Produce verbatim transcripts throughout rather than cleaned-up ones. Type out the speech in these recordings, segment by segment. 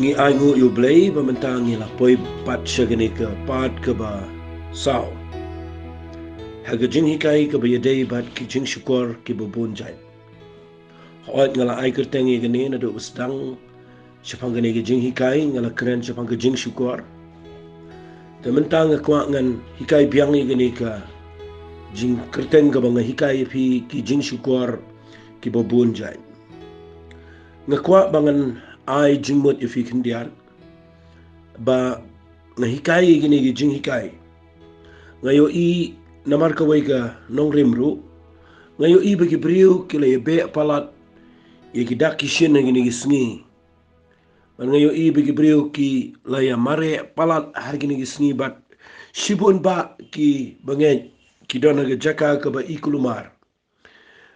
Ngi ai nguh ïa U Blei ba mynta ngi la poi pat sha kane ka part kaba saw ha ka jinghikai kaba ïadei bad ki jingshukor kiba bun jait. Hooid, nga la ai kyrteng ïa kane naduh ba sdang shaphang kane ka jinghikai, nga la kren shaphang ka jingshukor. Te mynta nga kwah ngan hikai biang ïa kane ka jingkyrteng kaba nga hikai ïa phi, ki jingshukor kiba bun jait. Nga kwah ba ngan ai jingmut ïa phi khyndiat ba nga hikai ïa kine ki jinghikai. Nga ïohi namar kawei ka nongrim ruh, nga ïohi ba ki briew ki la ïabeh palat ïa ki dak ki shin ha kine ki sngi. Bad nga ïohi ba ki briew ki la ïamareh palat ha kine ki sngi, bad shibun bah kiba ngeit ki don ha ka jaka kaba i kulmar.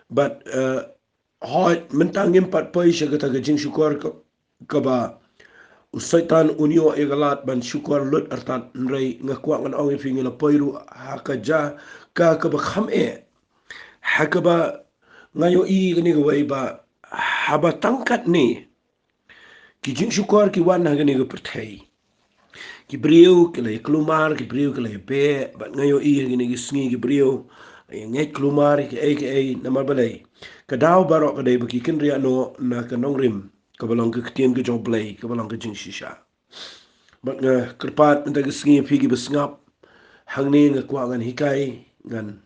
Bad, eh, hooid, mynta ngim pat poi sha kata ka jingshukor ka, kaba u Soitan un ïoh ïa ka lad ban shukor lut artat, hynrei nga kwah ngan ong ïa phi, ngi la poi ruh ha ka jaka kaba kham eh, ha kaba nga ïohi kane kawei ba haba tang katne ki jingshukor ki wan ha kane ka pyrthei, ki briew ki la ïakulmar, ki briew ki la ïabeh, bad nga ïohi ha kine ki sngi ki briew ïa ngeit kulmar ïa kiei kiei. Namar balei? Ka daw baroh ka dei ba ki kynriah noh na ka nongrim kaba long ka ktien ka jong U Blei, kaba long ka jingshisha. Bad nga kyrpad mynta ka sngi ïa phi kiba sngap hangne, nga kwah ngan hikai, ngan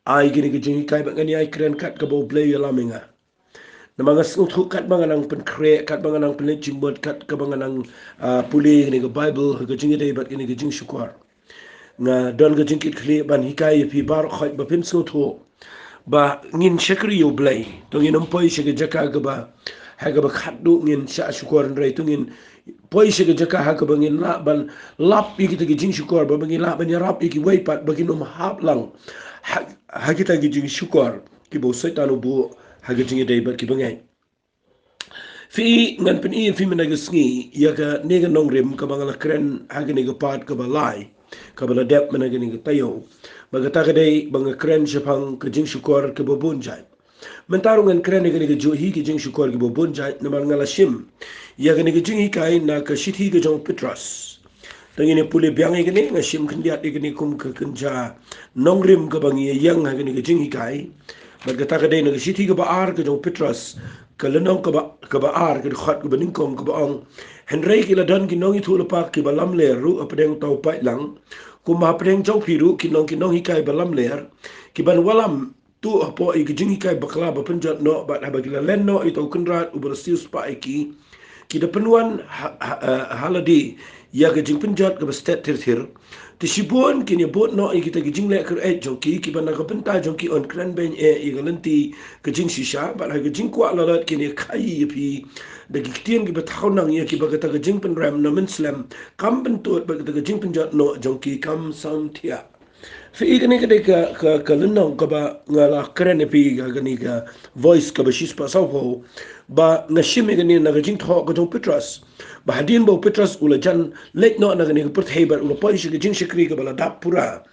ai kine ki jinghikai bad ngan ïai kren kat kaba U Blei u ïalam ïa nga. Namar nga sngewthuh katba nga nang pynkhreh, katba nga nang pynleit jingmut, kat kaba nga nang, ah, pule kane ka Baibl ha ka jingïadei bad kane ka jingshukor, nga don ka jingkitkhlieh ban hikai ïa phi baroh khoit ba phin sngewthuh ba ngin shakri ïa U Blei. To ngin ym poi sha ka jaka kaba, ha kaba khatduh ngin shah shukor, hynrei to ngin poi sha ka jaka ha kaba ngin lah ban lap ïa kita ki jingshukor, ba ngin lah ban ïarap ïa kiwei pat ba kin ym hap lang ha, ha kita ki jingshukor kiba u Soitan u buh ha ka jingïadei bad kiba ngeit. Phi, ngan pyni ïa phi mynta ka sngi ïa kane ka nongrim kaba nga la kren ha kane ka part kaba lai, kaba la dep mynta kane ka taïew. Bad kata ka dei ba nga kren shaphang ka jingshukor kaba bun jait. Mynta ruh ngan kren ïa kane kajuh hi ki jingshukor kiba bun jait, namar nga la shim ïa kane ka jinghikai na ka shithi ka jong u Petros. Te ngin ïa pule biang ïa kane, nga shim khyndiat ïa kane kum ka kynja nongrim kaba ngi ïeng ha kane ka jinghikai. Bad kata ka dei na ka shithi kaba ar ka jong u Petros, ka lynnong kaba, kaba ar, ka dkhot kaba nyngkong, kaba ong: Hynrei ki la don ki nongïathuhlypa kiba lamler ruh hapdeng uta u paidlang, kumba hapdeng jong phi ruh kin long ki nonghikai ba lamler, ki ban wallam tuh hapoh ïa ki jinghikai bakla ba pynjot noh, bad haba ki la len noh ïa uta u Kynrad uba la siewspah ïa ki, ki da pynwan ha, ha, ha, ha lade ïa ka jingpynjot kaba stet thir thir. Te shibun kin ïa bud noh ïa kita ki jingleh kyreit jong ki, kiba na ka bynta jong ki yn kren beiñ eh ïa ka lynti ka jingshisha, bad ha ka jingkwah lalat kin ïa khaïi ïa phi da ki ktien kiba thaw nang ïa ki, ba kata ka jingpynrem na mynslem kam pyntud, bad kata ka jingpynjot noh jong ki kam samthiah. Phi, kane ka dei ka, ka, ka lynnong kaba nga la kren ïa phi ha kane ka Voice kaba shispah sawphew, ba nga shim ïa kane na ka jingthoh ka jong u Petros. Ba hadien ba u Petros u la jan leit noh na kane ka pyrthei bad u la poi sha ka jingshakri kaba la dap pura,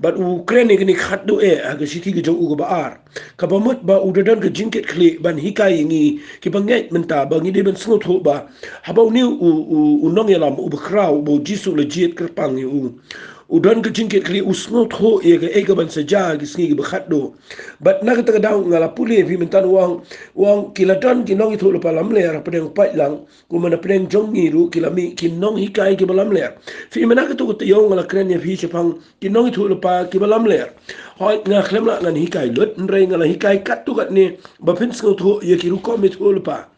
bad u kren ïa kane khatduh eh ha ka shithi ka jong u kaba ar, kaba mut ba u da don ka jingkitkhlieh ban hikai ïa ngi kiba ngeit mynta, ba ngi dei ban sngewthuh ba haba une u, u, u nongïalam uba khraw, uba u Jisu u la jied kyrpang ïa u, u don ka jingkitkhlieh, u sngewthuh ïa kaei ka ban sa jia ha ki sngi kiba khatduh. Bad na kata ka daw nga la pule ïa phi mynta, u ong, u ong ki la don ki nongïathuhlypa lamler hapdeng u paidlang, kumba na pdeng jong ngi ruh ki la mih ki nonghikai kiba lamler. Phi, mynta katto katne ïa nga la kren ïa phi shaphang ki nongïathuhlypa kiba lamler. Hooid, nga khlem lah ngan hikai lut, hynrei nga la hikai katto katne ba phin sngewthuh ïa ki rukom ïathuhlypa,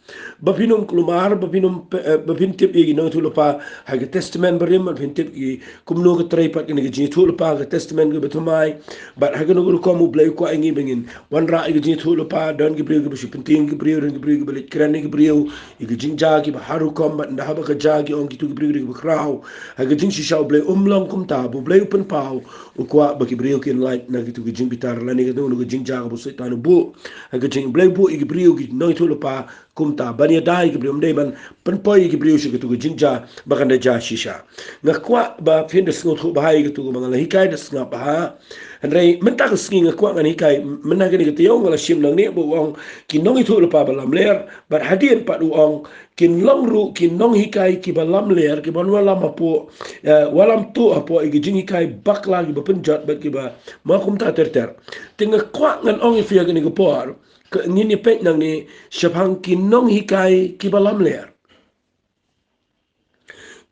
ba phin ym kulmar, ba phin ym pe-, eh, ba phin tip ïa ki nongïathuhlypa ha ka Testament Barim, ba phin tip ïa kumno ka trei pat kane ka jingïathuhlypa ha ka Testament kaba thymmai. Bad ha kano ka rukom U Blei u kwah ïa ngi ba ngin wanrah ïa ka jingïathuhlypa, don ki briew kiba shu pyntieng ïa ki briew, don ki briew kiba leit kren ïa ki briew ïa ki jingjia kiba har rukom, bad ynda haba ka jia ki ong kito ki briew ki dei kiba khraw. Ha ka jingshisha U Blei um long kumta, ba U Blei u pynpaw, u kwah ba ki briew kin lait na kito ki jingbitar lane kano kano ka jingjia kaba u Soitan u buh. Ha ka jing-, U Blei u buh ïa ki briew ki nongïathuhlypa kumta, ban ïada ïa ki briew, ym dei ban pynpoi ïa ki briew sha kito ki jingjia ba kan da jia shisha. Nga kwah ba phin da sngewthuh bha ïa kito kiba nga la hikai, da sngap bha. Hynrei mynta ka sngi nga kwah ngan hikai, mynta kane ka taïew nga la shim nangne ba u ong ki nongïathuhlypa ba lamler, bad hadien pat u ong kin long ruh ki nonghikai kiba lamler, kiba wan wallam hapoh, eh, wallam tuh hapoh ïa ki jinghikai bakla kiba pynjot bad kiba ma kumta ter ter. Te nga kwah ngan ong ïa phi ha kane ka por, ka ngin ïa peit nangne shaphang ki nonghikai kiba lamler.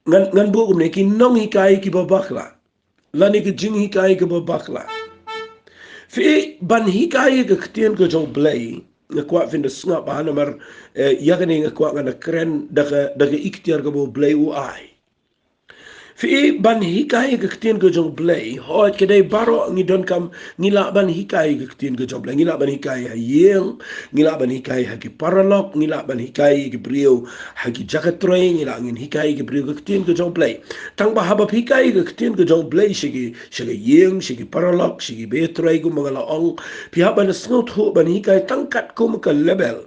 Ngan, ngan buh kumne, ki nonghikai kiba bakla. Lane ki jinghikai kiba bakla. Phi, ban hikai ka ktien ka jong U Blei, nga kwah phin da sngap bha namar, eh, ïa kane nga kwah ngan da kren da ka, da ka iktiar kaba U Blei u ai. Phi, ban hikai ka ktien ka jong U Blei, hooid ka dei baroh ngi donkam, ngi lah ban hikai ka ktien ka jong U Blei, ngi lah ban hikai ha ïing, ngi lah ban hikai ha ki paralok, ngi lah ban hikai ki briew ha ki jaka trei, ngi lah ngin hikai ki briew ka ktien ka jong U Blei. Tang ba haba phi hikai ka ktien ka jong U Blei sha ki, sha ki ïing, sha ki paralok, sha ki ba ïatrei kumba nga la ong, phi hap ban sngewthuh ban hikai tang katkum ka level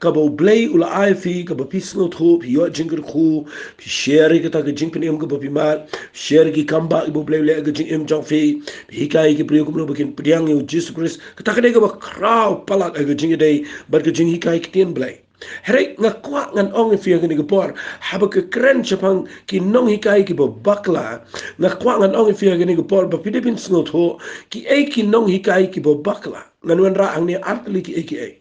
kaba U Blei u la ai phi, kaba phi sngewthuh, phi ïoh jingkyrkhu, phi share ïa kata ka jingpynim kaba phi mad, phi share ïa ki kambah kiba U Blei u leh ha ka jingim jong phi, phi hikai ïa ki briew kumno ba kin pdiang ïa U Jisu Khrist. Kata ka dei kaba khraw palat ha ka jingïadei bad ka jinghikai ktien Blei. Hynrei nga kwah ngan ong ïa phi ha kane ka por, haba ka kren shaphang ki nonghikai kiba bakla, nga kwah ngan ong ïa phi ha kane ka por ba phi dei phin sngewthuh kiei ki nonghikai kiba bakla. Ngan wanrah hangne artylli kiei kiei.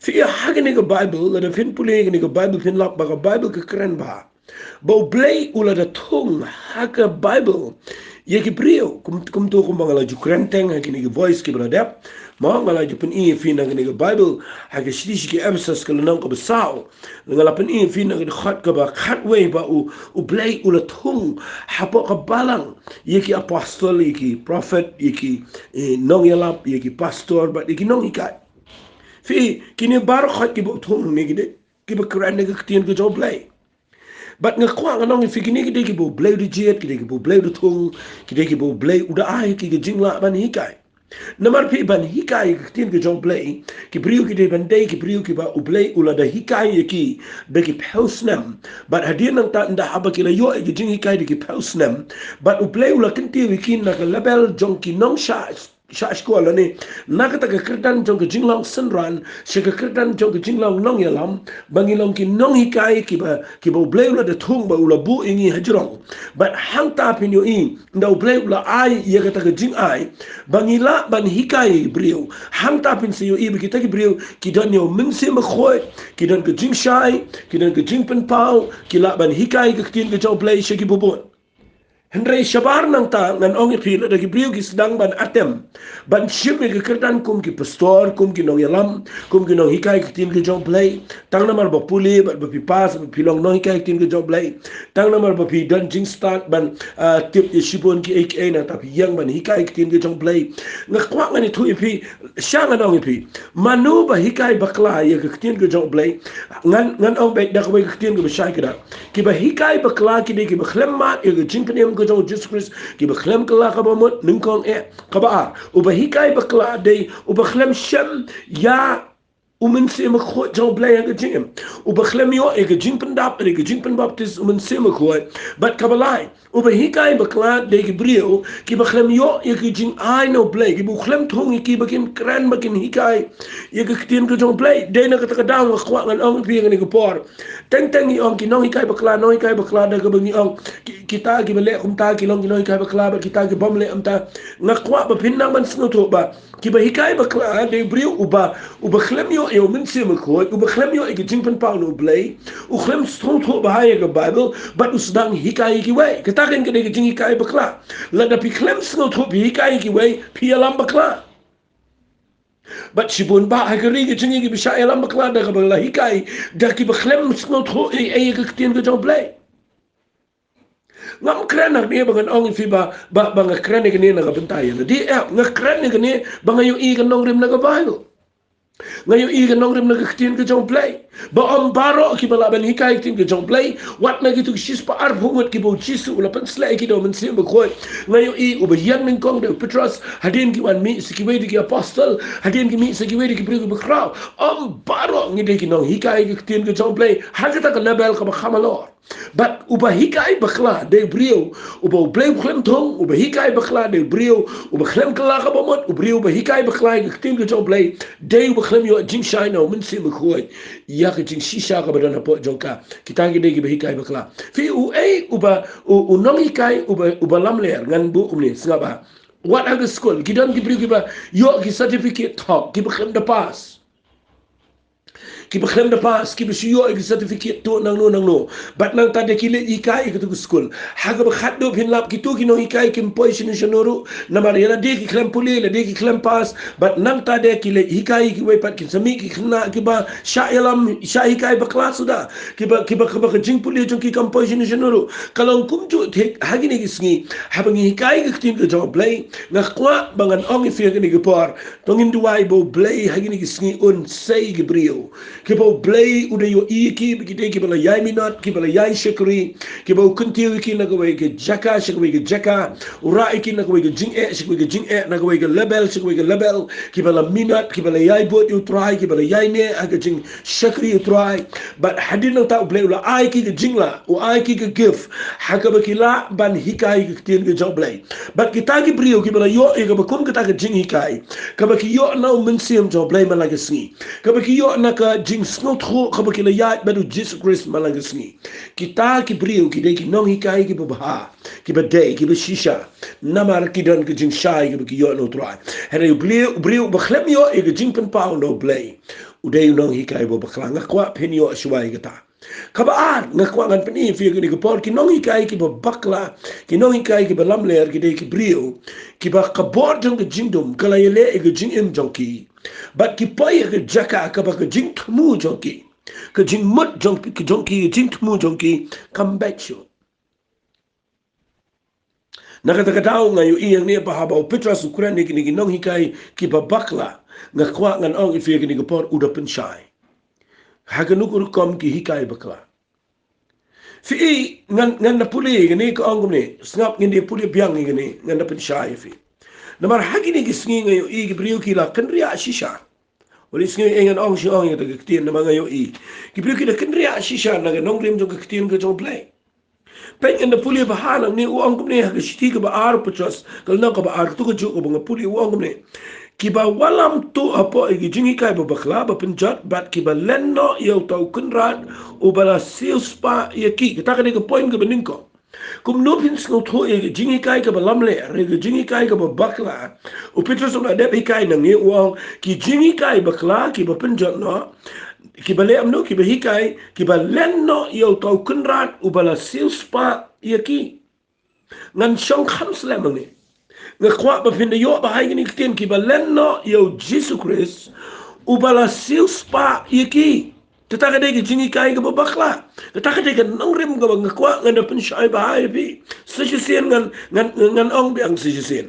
Phi ïa ha kane ka Baibl, lada phin pule kane ka Baibl phin lap ba ka Baibl ka kren bha ba U Blei u la da thung ha ka Baibl ïa ki briew, kum, kumto kumba nga la ju kren teng ha kine ki voice kiba la dep. Mo, nga la ju pyni ïa phi na kane ka Baibl ha ka shithi sha ki Ephesos ka lynnong kaba saw. Nga la pyni ïa phi na ka dkhot kaba khatwei ba U, U Blei u la thung hapoh ka balang ïa ki apostol, ïa ki prophet, ïa ki, eh, nongïalap, ïa ki pastor bad ïa ki nonghikai. Phi, kine baroh kiba u thung ne ki dei kiba kren ïa ka ktien ka jong U Blei. Bad nga kwah ngan ong ïa phi, kine ki dei kiba U Blei u da jied, ki dei kiba U Blei u da thung, ki dei kiba U Blei u da ai ki ka jinglah ban hikai. Namar phi, ban hikai ka ktien ka jong U Blei, ki briew ki dei ban dei ki briew kiba U Blei u la da hikai ïa ki da ki phew snem. Bad hadien nangta ynda haba ki la ïoh ïa ka jinghikai da ki phew snem, bad U Blei u la kyntiew ïa ki na ka level jong ki nongshah, shah skul lane na kata ka kyrdan jong ka jinglong synran sha ka kyrdan jong ka jinglong nongïalam, ba ngin long ki nonghikai kiba, kiba U Blei u la da thung ba u la buh ïa ngi hajrong. Bad hangta phin ïohi, ynda U Blei u la ai ïa kata ka jingai ba ngi lah ban hikai ïa ki briew, hangta phin sa ïohi ba kita ki briew ki don ïa U Mynsiem Bakhuid, ki don ka jingshai, ki don ka jingpynpaw, ki lah ban hikai ka ktien ka jong U Blei sha kiba bun. Hynrei shabar nangta ngan ong ïa phi, lada ki briew ki sdang ban atem ban shim ïa ka kyrdan kum ki pastor, kum ki nongïalam, kum ki nonghikai ka ktien ka jong U Blei, tang namar ba pule bad ba phi pass, ba phi long nonghikai ka ktien ka jong U Blei, tang namar ba phi don jingstad ban, ah, tip ïa shibun kiei kiei, nangta phi ïeng ban hikai ka ktien ka jong U Blei. Nga kwah ngan ïathuh ïa phi, sha ngan ong ïa phi, mano ba hikai bakla ïa ka ktien ka jong U Blei? Ngan, ngan ong beit da kawei ka ktien kaba shai kdar. Kiba hikai bakla ki dei kiba khlem mad ïa ka jingpynim ka jong U Jisu Khrist, kiba khlem kylla kaba mut nyngkong eh. Kaba ar, uba hikai bakla dei uba khlem shem ïa U Mynsiem Bakhuid jong U Blei ha ka jingim, uba khlem ïoh ïa ka jingpyndap, ïa ka jingpynbaptis U Mynsiem Bakhuid. Bad kaba lai, uba hikai bakla dei ki briew kiba khlem ïoh ïa ka jingai na U Blei, kiba U khlem thung ïa ki ba kin kren, ba kin hikai ïa ka ktien ka jong U Blei. Dei na kata ka daw nga kwah ngan ong ïa phi ha kane ka por. Teng teng ngi ong ki nonghikai bakla, nonghikai bakla, da kaba ngi ong ki, kita kiba leh kumta ki long ki nonghikai bakla, bad kita ki bym leh kumta. Nga kwah ba phin nang ban sngewthuh ba kiba hikai bakla dei u briew uba, uba khlem ïoh ïa U Mynsiem Bakhuid, uba khlem ïoh ïa ka jingpynpaw na U Blei, u khlem sngewthuh bha ïa ka Baibl, bad u sdang hikai ïa kiwei. Kata kan ka dei ka jinghikai bakla. Lada phi khlem sngewthuh phi hikai ïa kiwei, phi ïalam bakla. Bad shibun bah ha ka ri ka jong ngi kiba shah ïalam bakla da kaba la hikai da kiba khlem sngewthuh ei ei ïa ka ktien ka jong U Blei. Ngam kren hangne ba ngan ong ïa phi ba, ba, ba nga kren ïa kane na ka bynta ïa lade, eh, nga kren ïa kane ba nga ïohi ka nongrim na ka Baibl. Nga ïohi ka nongrim na ka ktien ka jong U Blei. Ba ym baroh kiba lah ban hikai ka ktien ka jong U Blei. Wat na kito ki shispah arphew ngut kiba U Jisu u la pynsleh ïa ki da U Mynsiem Bakhuid, nga ïohi uba ïeng nyngkong dei u Petros, hadien ki wan mih sa kiwei de ki apostol, hadien ki mih sa kiwei de ki briew kiba khraw. Ym baroh ngi dei ki nonghikai ka ktien ka jong U Blei ha kata ka level kaba kham halor. Bad uba hikai bakla dei u briew uba U Blei u khlem thung, uba hikai bakla dei u briew uba khlem kylla kaba mut, u briew uba hikai bakla ïa ka ktien ka jong U Blei dei uba khlem ïoh jingshai na u Mynsiem Bakhuid ïa ka jingshisha kaba don hapoh jong ka. Kita ki dei kiba hikai bakla. Phi, uei uba, u, u nonghikai uba, uba lamler, ngan buh kumne, sngap bha. Wat ha ka skul ki don ki briew kiba ïoh ki certificate thok, kiba khlem da pass. Kiba khlem da pass, kiba shu ïoh ïa ki certificate tuh nangno nangno. Bad nangta de ki leit hikai ïa katu ka skul. Ha kaba khatduh phin lap, kito ki nonghikai kim poi shano shano ruh. Namar ïa lade ki khlem pule, lade ki khlem pass. Bad nangta de ki leit hikai ïa kiwei pat, kin sa mih ki khynnah kiba shah ïalam, shah hikai bakla suda. Kiba, kiba, kiba ka jingpule jong ki kam poi shano shano ruh. Ka long kumjuh thik ha kine ki sngi, haba ngi hikai ka ktien ka jong U Blei, nga kwah ba ngan ong ïa phi ha kine ki por, to ngin duwai ba U Blei ha kine ki sngi un sei ki briew kiba U Blei u da ïohi ïa ki, ba ki dei kiba la ïai minot, kiba la ïai shakri, kiba u kyntiew ïa ki na kawei ka jaka sha kawei ka jaka, u rah ïa ki na kawei ka jingeh sha kawei ka jingeh, na kawei ka level sha kawei ka level, kiba la minot, kiba la ïai bud ïa U Trai, kiba la ïai neh ha ka jingshakri U Trai. Bad hadien nangta U Blei u la ai ki ka jinglah, u ai ki ka gift, ha kaba ki lah ban hikai ka ktien ka jong U Blei. Bad kita ki briew kiba la ïoh ïa kaba kum kata ka jinghikai, kaba ki ïoh na u Mynsiem jong U Blei man la ka sngi, kaba ki ïoh na ka jingsngewthuh kaba ki la ïaid bad U Jisu Khrist man la ka sngi, kita ki briew ki dei ki nonghikai kiba bha, kiba dei, kiba shisha. Namar ki don ka jingshai kaba ki ïoh na U Trai. Hynrei u briew, u briew ba khlem ïoh ïa ka jingpynpaw na U Blei, u dei u nonghikai ba bakla. Nga kwah phin ïoh shuwa ïa kata. Kaba ar, nga kwah ngan pyni ïa phi ha kane ka por, ki nonghikai kiba bakla, ki nonghikai kiba lamler, ki dei ki briew kiba ka bor jong ka jingdum ka la ïaleh ïa ka jingim jong ki. Bad ki poi ha ka jaka kaba ka jingthmu jong ki, ka jingmut jong, jong ki, ka jingthmu jong ki kam beit shuh. Na kata ka daw nga ïohi hangne ba haba u Petros u kren ïa kine ki nonghikai kiba bakla, nga kwah ngan ong ïa phi ha kane ka por, u da pynshai. Ha kano ka rukom ki hikai bakla? Phi, ngan, ngan da pule ïa kane, ka ong kumne, sngap, ngin da pule biang ïa kane, ngan da pynshai ïa phi. Namar ha kine ki sngi nga ïohi ki briew ki la kynriah shisha. Uli sngi ïa ngan ong shi ong ïa kata ka ktien, namar nga ïohi ki briew ki da kynriah shisha na ka nongrim jong ka ktien ka jong U Blei. Peit, ngan da pule bha hangne, u ong kumne ha ka shithi kaba ar u Petros, ka lynnong kaba ar, katu kajuh kaba nga pule, u ong kumne: Kiba wallam tuh hapoh ïa ki jinghikai ba bakla, ba pynjot, bad kiba len noh ïa uta u Kynrad uba la siewspah ïa ki. Kata ka dei ka point kaba nyngkong. Kumno phin sngewthuh ïa ka jinghikai kaba lamler, ïa ka jinghikai kaba bakla? U Petros u la dep hikai nangne, u ong ki jinghikai bakla kiba pynjot noh, kiba leh kumno? Kiba hikai, kiba len noh ïa uta u Kynrad uba la siewspah ïa ki. Ngan shong kham slem hangne. Nga kwah ba phin da ïoh bha ïa kine ki ktien, kiba len noh ïa U Jisu Khrist uba la siewspah ïa ki. Kata ka dei ka jinghikai kaba bakla. Kata ka dei ka nongrim kaba nga kwah ngan da pynshai bha ïa phi. Sa shisien ngan, ngan, ngan ong biang sa shisien.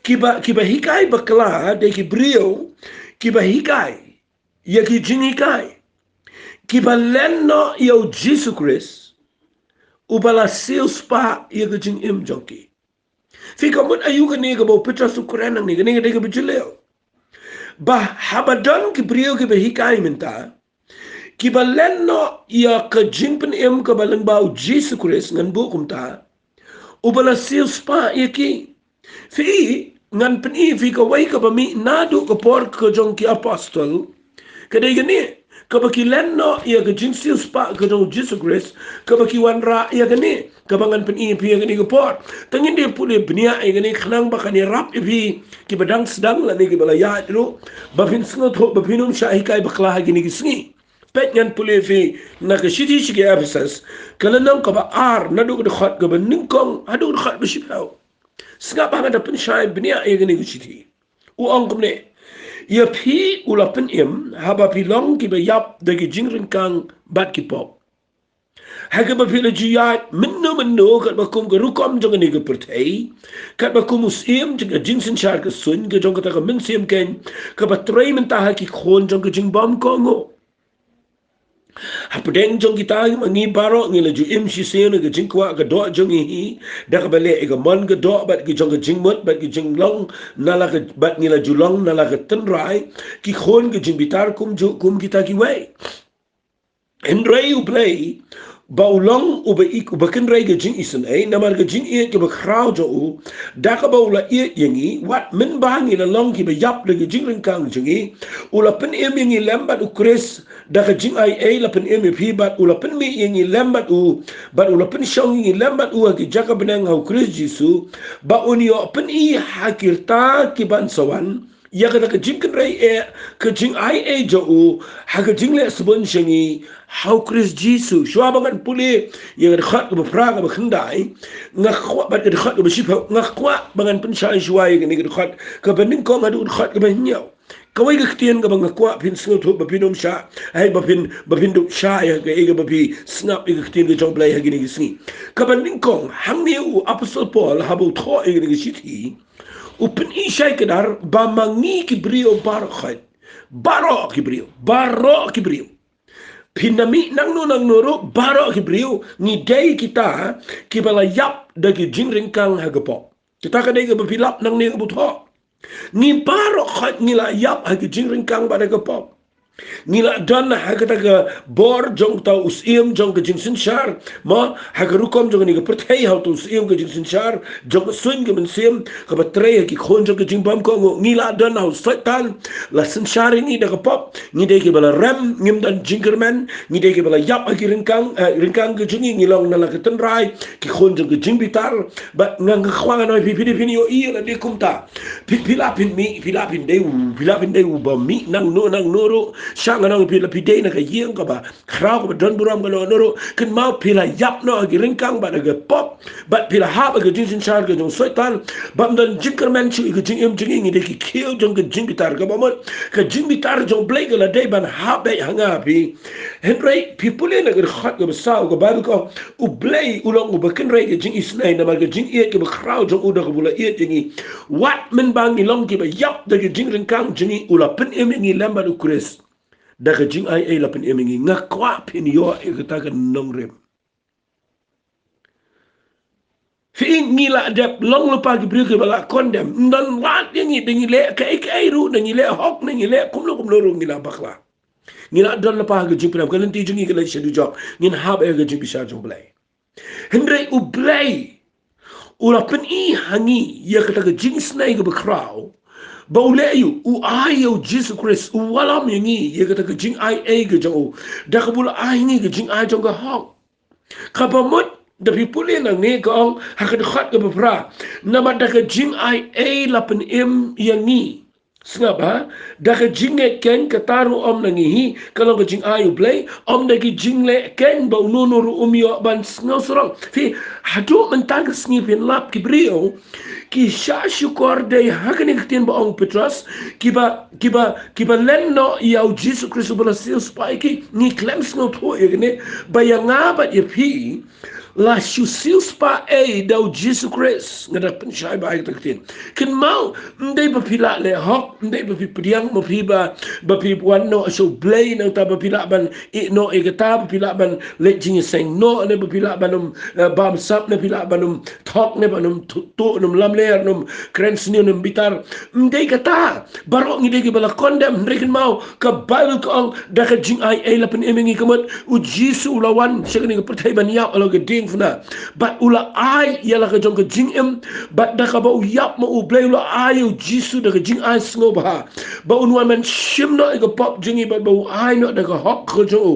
Kiba, kiba hikai bakla dei ki briew kiba hikai ïa ki jinghikai kiba len noh ïa U Jisu Khrist uba la siewspah ïa ka jingim jong ki. Phi, ka mut aïu kane kaba u Petros u kren nangne? Kane ka dei kaba jylliew. Ba haba don ki briew kiba hikai mynta kiba len noh ïa ka jingpynim kaba lyngba U Jisu Khrist, ngan buh kumta, uba la siewspah ïa ki. Phi, ngan pyni ïa phi kawei kaba mih naduh ka por ka jong ki apostol. Ka dei kane, kaba ki len noh ïa ka jingsiewspah ka jong U Jisu Khrist, kaba ki wanrah ïa kane, kaba ngan pyni ïa phi ha kane ka por. Te ngin da pule bniah ïa kane khnang ba kan ïarap ïa phi kiba dang sdang lane kiba la ïaid ruh, ba phin sngewthuh, ba phin ym shah hikai bakla ha kine ki sngi. Peit, ngan pule ïa phi na ka shithi sha ki Ephesus, ka lynnong kaba ar, naduh ka dkhot kaba nyngkong haduh ka dkhot ba shiphew. Sngap ba nga da pynshai bniah ïa kane ka shithi. U ong kumne: Ïa phi u la pynim haba phi long kiba ïap da ki jingryngkang bad ki pop, ha kaba phi la ju ïaid mynno mynno katba kum ka rukom jong kane ka pyrthei, katba kum u syiem jong ka jingsynshar ka suiñ ka jong kata ka mynsiem keiñ kaba trei mynta ha ki khun jong ka jingbymkohnguh. Hapdeng jong kita ma ngi baroh ngi la ju im shisien ïa ka jingkwah ka doh jong ngi hi, da kaba leh ïa ka mon ka doh bad ki jong ka jingmut bad ki jinglong na la ka, bad ngi la ju long na la ka tynrai ki khun ka jingbitar kumjuh kum kita kiwei. Hynrei U Blei ba u long uba i-, uba kynrei ka jingisynei, namar ka jingïeit kaba khraw jong u, da kaba u la ïeit ïa ngi, wat mynba ngi la long kiba ïap da ka jingryngkang jong ngi, u la pynim ïa ngi lem bad u Khrist, da ka jingaiei la pynim ïa phi, bad u la pynmih ïa ngi lem bad u, bad u la pynshong ïa ngi lem bad u ha ki jaka bneng ha u Khrist Jisu, ba un ïoh pyni ha ki rta kiban sa wan, ïa kata ka jingkynrei eh, ka jingaiei jong u, ha ka jingleh sbun sha ngi, ha u Khrist Jisu. Shuwa ba ngan pule ïa ka dkhot kaba phra kaba khyndai, nga kwah, bad ka dkhot kaba shiphew, nga kwah ba ngan pynshai shuwa ïa kane ka dkhot kaba nyngkong haduh ka dkhot kaba hynñiew. Kawei ka ktien kaba nga kwah phin sngewthuh ba phin ym shah, hei ba phin, ba phin duh shah ïa kaei kaba phi sngap ïa ka ktien ka jong U Blei ha kine ki sngi. Kaba nyngkong, hangne u Apostol Paul haba u thoh ïa kane ka shithi, u pyni shai kdar ba ma ngi ki briew baroh khoit, baroh ki briew, baroh ki briew, phin da mih nangno nangno ruh, baroh ki briew ngi dei kita kiba la ïap da ki jingryngkang ha ka pop. Kita ka dei kaba phi lap nangne kaba u thoh. Ngi baroh khoit ngi la ïap ha ki jingryngkang bad ha ka pop. Ngi la don ha kata ka bor jong uta u syiem jong ka jingsynshar, mo, ha ka rukom jong kane ka pyrthei ha uta u syiem ka jingsynshar jong ka suiñ ka mynsiem, kaba trei ha ki khun jong ka jingbymkohnguh. Ngi la don ha u Soitan, la synshar ïa ngi da ka pop. Ngi dei kiba la rem, ngim don jingkyrmen. Ngi dei kiba la ïap ha ki ryngkang, eh, ryngkang ka jong ngi, ngi long na la ka tynrai, ki khun jong ka jingbitar. Bad nga, nga kwah ngan ong ïa phi, phi dei phin ïohi ïa lade kumta. Phi, phi lah phin mih, phi lah phin dei u, phi lah phin dei uba mih nangno nangno ruh. Sha ngan ong ïa phi, la phi dei na ka ïing kaba khraw, kaba don burom kano kano ruh, kynmaw phi la ïap noh ha ki ryngkang bad ha ka pop, bad phi la hap ha ka jingsynshar ka jong u Soitan. Bym don jingkyrmen shuh ïa ka jingim jong ngi, ngi dei ki khiew jong ka jingbitar. Kaba mut ka jingbitar jong U Blei ka la dei ban hap beit ha nga ha phi. Hynrei phi pule na ka dkhot kaba saw, ka Baibl ka ong, U Blei u long uba kynrei ka jingisynei, namar ka jingïeit kaba khraw jong u, da kaba u la ïeit ïa ngi, wat mynba ngi long kiba ïap da ka jingryngkang jong ngi, u la pynim ïa ngi lem bad u Khrist. Da ka jingaiei la pynim ïa ngi. Nga kwah phin ïoh ïa kata ka nongrim. Phi, ngi la dep long lypa ki briew kiba la condemn. Ym don wat ïa ngi, da ngi leh kaei kaei ruh, da ngi leh hok, da ngi leh kumno kumno ruh, ngi la bakla. Ngi la don lypa ha ka jingpynim, ka lynti jong ngi ka la sha dujok. Ngin hap ïa ka jingbishar jong U Blei. Hynrei U Blei u la pyni ha ngi ïa kata ka jingisynei kaba khraw, ba u leh ïa u, u ai ïa u Jisu Khrist, u wallam ïa ngi ïa kata ka jingaiei ka jong u, da kaba u la ai ïa ngi ka jingai jong ka hok. Kaba mut, da phi pule nangne ka ong ha ka dkhot kaba phra, namar da ka jingaiei la pynim ïa ngi. Sngap, ha? Da ka jingngeit keiñ, kata ruh ym na ngi hi, ka long ka jingai U Blei, ym da ki jingleh keiñ, ba uno uno ruh um ïoh ban sngewsarong. Phi, haduh mynta ka sngi phin lap ki briew ki shah shukor dei ha kane ka ktien ba ong u Petros, kiba, kiba, kiba len noh ïa u Jisu Khrist uba la siewspah ïa ki. Ngi khlem sngewthuh ïa kane, ba ïa nga bad ïa phi, la shu siewspah ei da u Jisu Khrist. Nga da pynshai bha ïa kata ka ktien. Kynmaw, ym dei ba phi lah leh hok, ym dei ba phi pdiang, ba phi ba, ba phi wan noh sha U Blei, nangta ba phi lah ban ïeh noh ïa kata, ba phi lah ban leit jingïaseng noh, ne ba phi lah ban ym, eh, bamsap, ne phi lah ban ym thok, ne ban ym tu-, tuh, ne ym lamler, ne ym kren sniew, ne ym bitar. Ym dei kata. Baroh ngi dei kiba la condemn, hynrei kynmaw, ka Baibl ka ong, da ka jingaiei la pynim ïa ngi. Ka mut u Jisu u la wan sha kane ka pyrthei ban ïap halor ka diengphna, bad u la ai ïa la ka jong ka jingim, bad da kaba u ïap ma U Blei u la ai ïa u Jisu da ka jingai sngewbha, ba un wan ban shim noh ïa ka pop jong ngi, bad ba u ai noh da ka hok ka jong u,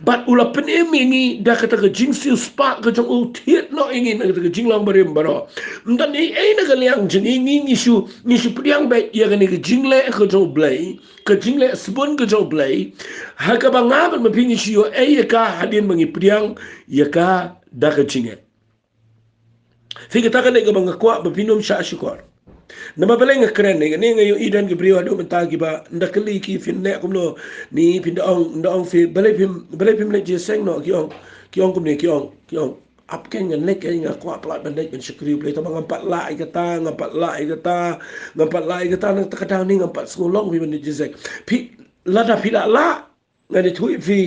bad u la pynim ïa ngi da kata ka jingsiewspah ka jong u, thied noh ïa ngi na kata ka jinglong barim baroh. Ym don ei ei na ka liang jong ngi, ngi, ngi shu, ngi shu pdiang beit ïa kane ka jingleh ka jong U Blei, ka jingleh sbun ka jong U Blei, ha kaba nga bad ma phi ngi shu ïoh ei ïa ka hadien ba ngi pdiang ïa ka da ka jingngeit. Phi, kata ka dei kaba nga kwah ba phin ym shah shukor. Namar balei nga kren ne, ne nga ïohi don ki briew haduh mynta kiba, ynda kylli ki phin neh kumno, ne phin da ong, ynda ong phi, balei phim, balei phim leit jingïaseng noh, ki ong, ki ong kumne, ki ong, ki ong, ap keiñ ngan leit, keiñ nga kwah palat ban leit ban shakri U Blei, tangba ngam pat lah ïa kata, ngam pat lah ïa kata, ngam pat lah ïa kata, nangta ka daw ne ngam pat sngewlong phi ban leit jingïaseng. Phi, lada phi lah lah, ngan ïathuh ïa phi,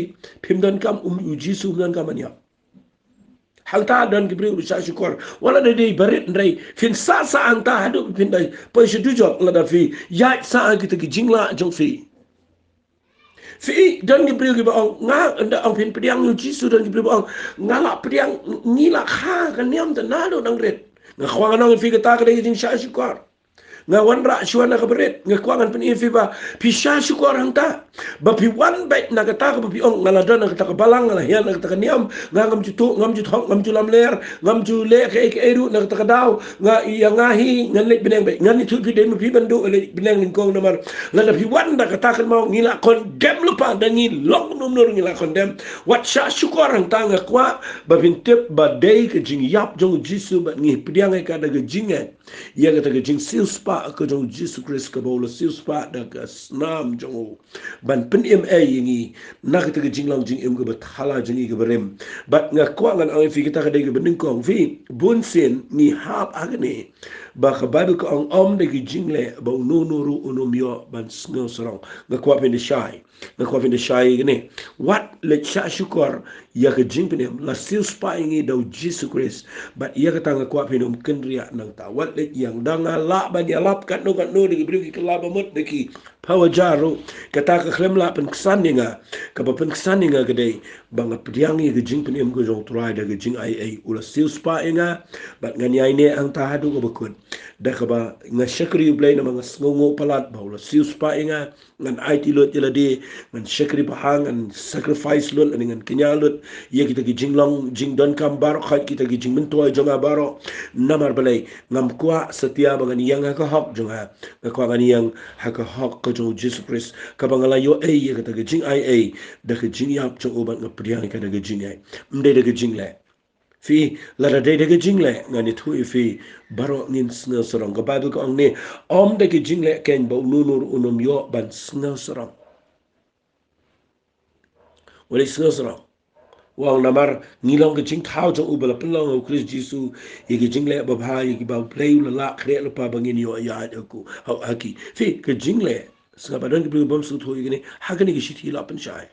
phim donkam, um, u Jisu um donkam ban ïap. Hangta don ki briew ba shah shukor. Wat la dei barit hynrei phin sah sah hangta haduh phin da poi sha dujok, lada phi ïaid sah ha kita ki jinglah jong phi. Phi, don ki briew kiba ong, nga, ynda ong phin pdiang ïa u Jisu, don ki briew ba ong, nga lah pdiang, ngi lah kha ka niam te naduh nang rit. Nga kwah ngan ong ïa phi, kata ka dei ka jingshah shukor. Nga wanrah shuwa na kaba rit, nga kwah ngan pyni ïa phi ba phi shah shukor hangta. Ba phi wan beit na kata kaba phi ong, nga la don na kata ka balang, nga la hiar na kata ka niam, nga ngam ju tuh, ngam ju thok, ngam ju lamler, ngam ju leh kaei kaei ruh na kata ka daw, nga, ïa nga hi ngan leit bneng beit. Ngan ïathuh ïa phi, dei ma phi ban duh leit bneng nyngkong, namar lada phi wan da kata, kynmaw, ngi lah condemn lypa, da ngi long kumno kumno ruh ngi lah condemn. Wat shah shukor hangta. Nga kwah ba phin tip ba dei ka jingïap jong u Jisu bad ngi pdiang ïa ka da ka jingngeit ïa kata ka jingsiewspah ka jong u Jisu Khrist, kaba u la siewspah da ka snam jong u ban pynim ei ïa ngi na kata ka jinglong jingim kaba thala jong ngi kaba rim. Bad nga kwah ngan ong ïa phi, kata ka dei kaba nyngkong. Phi, bunsien ngi hap ha kane ba ka Baibl ka ong, ym da ki jingleh ba uno uno ruh un ym ïoh ban sngewsarong. Nga kwah phin da shai, nga kwah phin da shai ïa kane. Wat leit shah shukor ïa ka jingpynim, la siewspah ïa ngi da u Jisu Khrist. Bad ïa kata nga kwah phin ym kynriah nangta. Wat leit ïeng, da nga lah ban ïalap katno katno, da ki briew ki kylla ba mut, da ki paw hajar ruh, kata ka khlem lah pynksan ïa nga. Kaba pynksan ïa nga ka dei ba nga pdiang ïa ka jingpynim ka jong u Trai da ka jingaiei. U la siewspah ïa nga bad ngan ïaineh hangta haduh kaba kut, da kaba nga shakri U Blei namar nga sngewnguh palat ba u la siewspah ïa nga. Ngan aiti lut ïa lade, ngan shakri bha, ngan sacrifice lut, ngan kñia lut ïa kita ki jinglong jingdonkam baroh, khat kita ki jingmyntoi jong nga baroh. Namar balei? Ngam kwah satia ba ngan ïeng ha ka hok jong nga. Nga kwah ngan ïeng ha ka hok ka jong u Jisu Khrist, kaba nga la ïoh ei ïa kata ka jingaiei da ka jingïap jong u bad nga pdiang ïa ka da ka jingngeit, ym dei da ka jingleh. Phi, lada dei da ka jingleh, ngan ïathuh ïa phi, baroh ngin sngewsarong. Ka Baibl ka ong ne, ym da ka jingleh keiñ ba uno uno ruh un ym ïoh ban sngewsarong. Wat leit sngewsarong. U ong namar ngi long ka jingthaw jong u ba la pynlong ha u Khrist Jisu ïa ka jingleh babha, ïa kiba U Blei u la lah khreh lypa ba ngin ïoh ïaid ha u, ha u, ha ki. Phi, ka jingleh, sngap, ba don ki briew bym sngewthuh ïa kane, ha kane ka shithi la pynshai.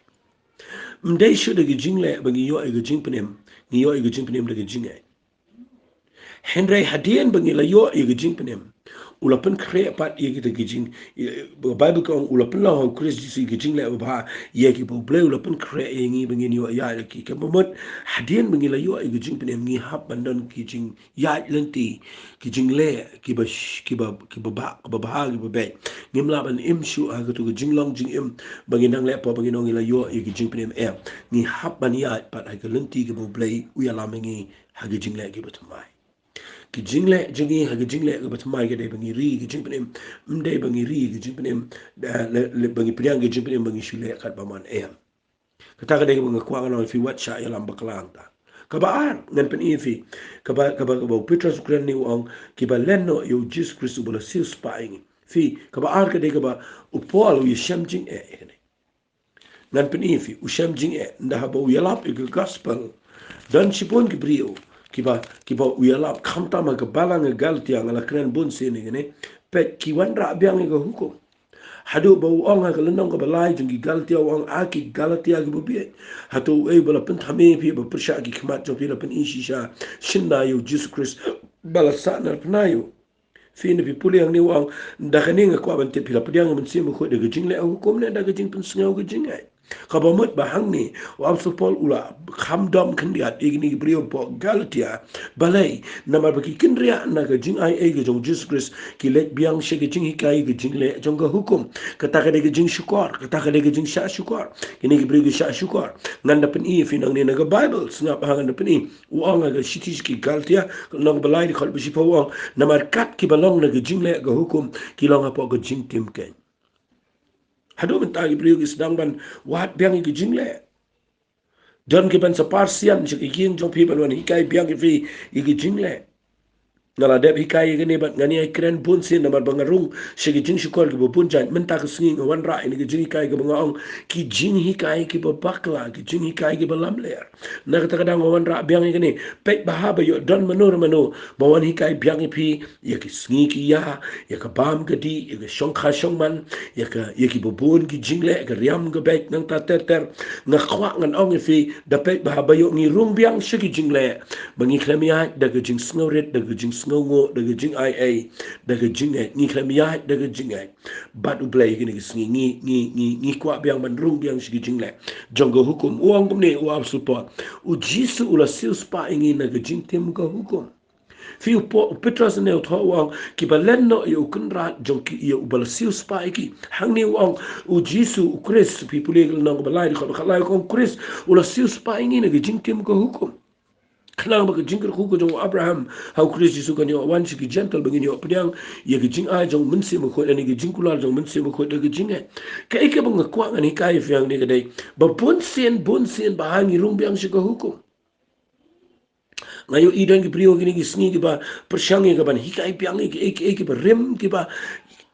Ym dei shuh da ka jingleh ba ngi ïoh ïa ka jingpynim, ngi ïoh ïa ka jingpynim da ka jingngeit. Hynrei hadien ba ngi la ïoh ïa ka jingpynim, u la pynkhreh pat ïa kita ki jing, ïa, Baibl ka ong u la pynlong ha u Khrist Jisu ïa ka jingleh babha, ïa kiba U Blei u la pynkhreh ïa ngi ba ngin ïoh ïaid ha ki. Kaba mut, hadien ba ngi la ïoh ïa ka jingpynim, ngi hap ban don ki jingïaid lynti, ki jingleh kiba sh-, kiba, kiba bha, kiba bha, kiba beit. Ngim lah ban im shuh ha kato ka jinglong jingim ba ngi nang leh pop ba ngi ong ngi la ïoh ïa ka jingpynim, em. Ngi hap ban ïaid pat ha ka lynti kaba U Blei u ïalam ïa ngi ha ki jingleh kiba thymmai. Ki jingleh jong ngi ha ki jingleh kiba thymmai ka dei ba ngi ri ki jingpynim. Ym dei ba ngi ri ki jingpynim, eh, le, le, ba ngi pdiang ki jingpynim ba ngi shu leh kat ba mon, em. Kata ka dei kaba nga kwah ngan ong ïa phi, wat shah ïalam bakla hangta. Kaba ar, ngan pyni ïa phi, kaba, kaba, kaba u Petros u kren ne, u ong, kiba len noh ïa u Jisu Khrist uba la siewspah ïa ngi. Phi, kaba ar ka dei kaba u Paul u ïashem jingeh ïa kane. Ngan pyni ïa phi, u shem jingeh, ynda haba u ïalap ïa ka gospel. Don shibun ki briew kiba, kiba u ïalap, khamtam ha ka balang ka Galatia, nga la kren bun sien ïa kane. Peit, ki wanrah biang ïa ka hukum. Haduh ba u ong ha ka lynnong kaba lai jong ki Galatia, u ong, a ki Galatia kiba bieit, hato uei ba la pynthame ïa phi ba pyrshah ki khmat jong phi, la pyni shisha shynna ïa u Jisu Khrist ba la sahnarphna ïa u? Phi, ynda phi pule hangne u ong, da kane nga kwah ban tip, phi la pdiang ïa u Mynsiem Bakhuid da ka jingleh hukum ne da ka jingpynsngew ka jingngeit? Kaba mut ba hangne u Apostol Paul u la kham dom khyndiat ïa kine ki briew hapoh Galatia. Balei? Namar ba ki kynriah na ka jingaiei ka jong u Jisu Khrist, ki leit biang sha ka jinghikai ka jingleh jong ka hukum. Kata ka dei ka jingshukor, kata ka dei ka jingshah shukor. Kine ki briew ki shah shukor. Ngan da pyni ïa phi nangne na ka Baibl, sngap ha, ngan da pyni. U ong ha ka shithi sha ki Galatia, ka lynnong ba lai, dkhot ba shiphew, u ong, namar kat kiba long na ka jingleh ka hukum, ki long hapoh ka jingtim keiñ. Haduh mynta ki briew ki sdang ban wad biang ïa ka jingleh. Don ki ban sa par sian sha ka ïing jong phi ban wan hikai biang ïa phi ïa ka jingleh. Nga la dep hikai ïa kane bad ngan ïai kren bun sien namar ba nga rung sha ki jingshukor kiba bun jait. Mynta ka sngi nga wanrah ïa kane ka jinghikai kaba nga ong ki jinghikai kiba bakla, ki jinghikai kiba lamler. Na kata ka daw nga wanrah biang ïa kane. Peit bha ba ïoh don mano re mano ba wan hikai biang ïa phi ïa ki sngi ki ïa, ïa ka bam ka dih, ïa ka shongkha shongman, ïa ka, ïa kiba bun ki jingleh, ka riam ka beit, nangta ter ter. Nga kwah ngan ong ïa phi, da peit bha ba ïoh ngi rung biang sha ki jingleh, ba ngi khlem ïaid da ka jingsngewrit, da ka jing sngewnguh, da ka jingai ei, da ka jingngeit. Ngi khlem ïaid da ka jingngeit bad U Blei ha kine ki sngi. Ngi, ngi, ngi, ngi kwah biang ban rung biang sha ki jingleh jong ka hukum. U ong kumne u apostol Paul, U Jisu u la siewspah ïa ngi na ka jingtim ka hukum. Phi, u Paul, u Petros ne u thoh u ong, kiba len noh ïa u kynrad jong ki, ïa uba la siewspah ïa ki. Hangne u ong, U Jisu, U Khrist, phi pule ka lynnong kaba lai, dkhot khatlai, u ong, Khrist u la siewspah ïa ngi na ka jingtim ka hukum. Khnang ba ka jingkyrkhu ka jong u Abraham ha U Khrist Jisu kan ïoh wan sha ki Jentil, ba ngin ïoh pdiang ïa ka jingai jong U Mynsiem Bakhuid, lane ka jingkular jong U Mynsiem Bakhuid da ka jingngeit. Kaei kaba nga kwah ngan hikai ïa phi hangne ka dei ba bunsien, bunsien bha ngi rung biang sha ka hukum. Nga ïohi don ki briew ha kine ki sngi kiba pyrshang ïa ka ban hikai biang ïa kiei kiei kiba rim, kiba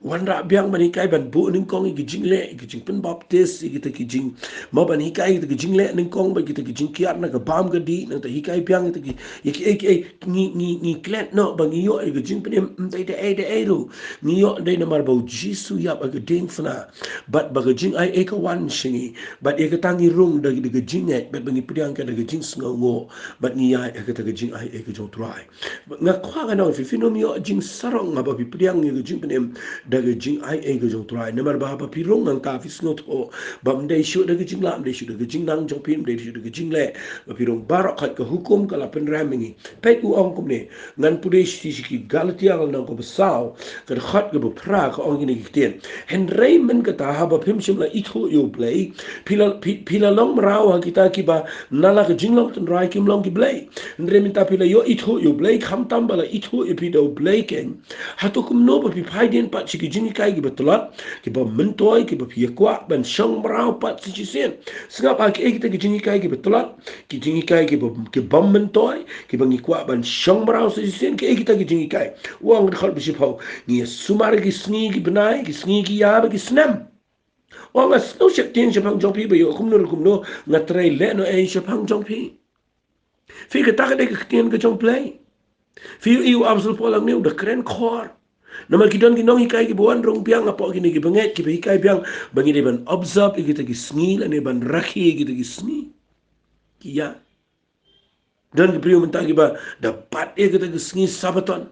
wanrah biang ban hikai, ban buh nyngkong ïa ki jingleh, ïa ki jingpynbaptis, ïa kita ki jing, mo, ban hikai ïa kita ki jingleh nyngkong, bad kita ki jingkiar na ka bam ka dih, nangta hikai biang ïa kita ki, ïa kiei kiei. Ngi, ngi, ngi klet noh ba ngi ïoh ïa ka jingpynim, ym dei da ei da ei ruh. Ngi ïoh dei namar ba U Jisu ïap ha ka diengphna bad ba ka jingai ei ka wan sha ngi, bad ïa kata ngi rung da, da ka jingngeit, bad ba ngi pdiang ka da ka jingsngewnguh, bad ngi ïaid ha kata ka jingai ei ka jong U Trai. Nga kwah ngan ong ïa phi, phin ym ïoh jingsarong haba phi pdiang ïa ka jingpynim da ka jingai ei ka jong U Trai. Namar ba haba phi rung hangta, phi sngewthuh ba ym dei shuh da ka jinglah, ym dei shuh da ka jingnang jong phi, ym dei shuh da ka jingleh, ba phi rung baroh, kata ka hukum ka la pynrem ïa ngi. Peit, u ong kumne, ngan pule shithi sha ki Galatia, ka lynnong kaba saw, ka dkhot kaba phra, ka ong kine ki ktien: Hynrei mynta kata, haba phim shym la ithuh ïa U Blei, phi la, phi, phi la long mraw ha kita kiba na la ka jinglong tynrai kim long ki blei. Hynrei mynta phi la ïoh ithuh ïa U Blei, khamtam ba la ithuh ïa phi da U Blei keiñ, hato kumno ba phi phai dien pat sha ki jinghikai kiba tlot, kiba myntoi, kiba phi ïa kwah ban shong mraw pat sa shisien? Sngap, ha kiei kita ki jinghikai kiba tlot, ki jinghikai kiba, ki bym myntoi, kiba ngi kwah ban shong mraw sa shisien? Kiei kita ki jinghikai? U ong ha ka dkhot ba shiphew, ngi ïa sumar ïa ki sngi ki bnai, ki sngi ki ïa bad ki snem. U ong, nga sngew sheptieng shaphang jong phi ba ïoh kumno ruh kumno, nga trei leh noh ei shaphang jong phi? Phi, kata ka dei ka ktien ka jong U Blei. Phi ïohi u apostol Paul hangne u da kren khor. Namar ki don ki nonghikai kiba wan rung biang hapoh kine ki bangeit, kiba hikai biang ba ngi dei ban observe ïa kita ki sngi, lane ban rakhe ïa kita ki sngi ki ïa. Don ki briew mynta kiba da bat ïa kita ki sngi Sabbaton.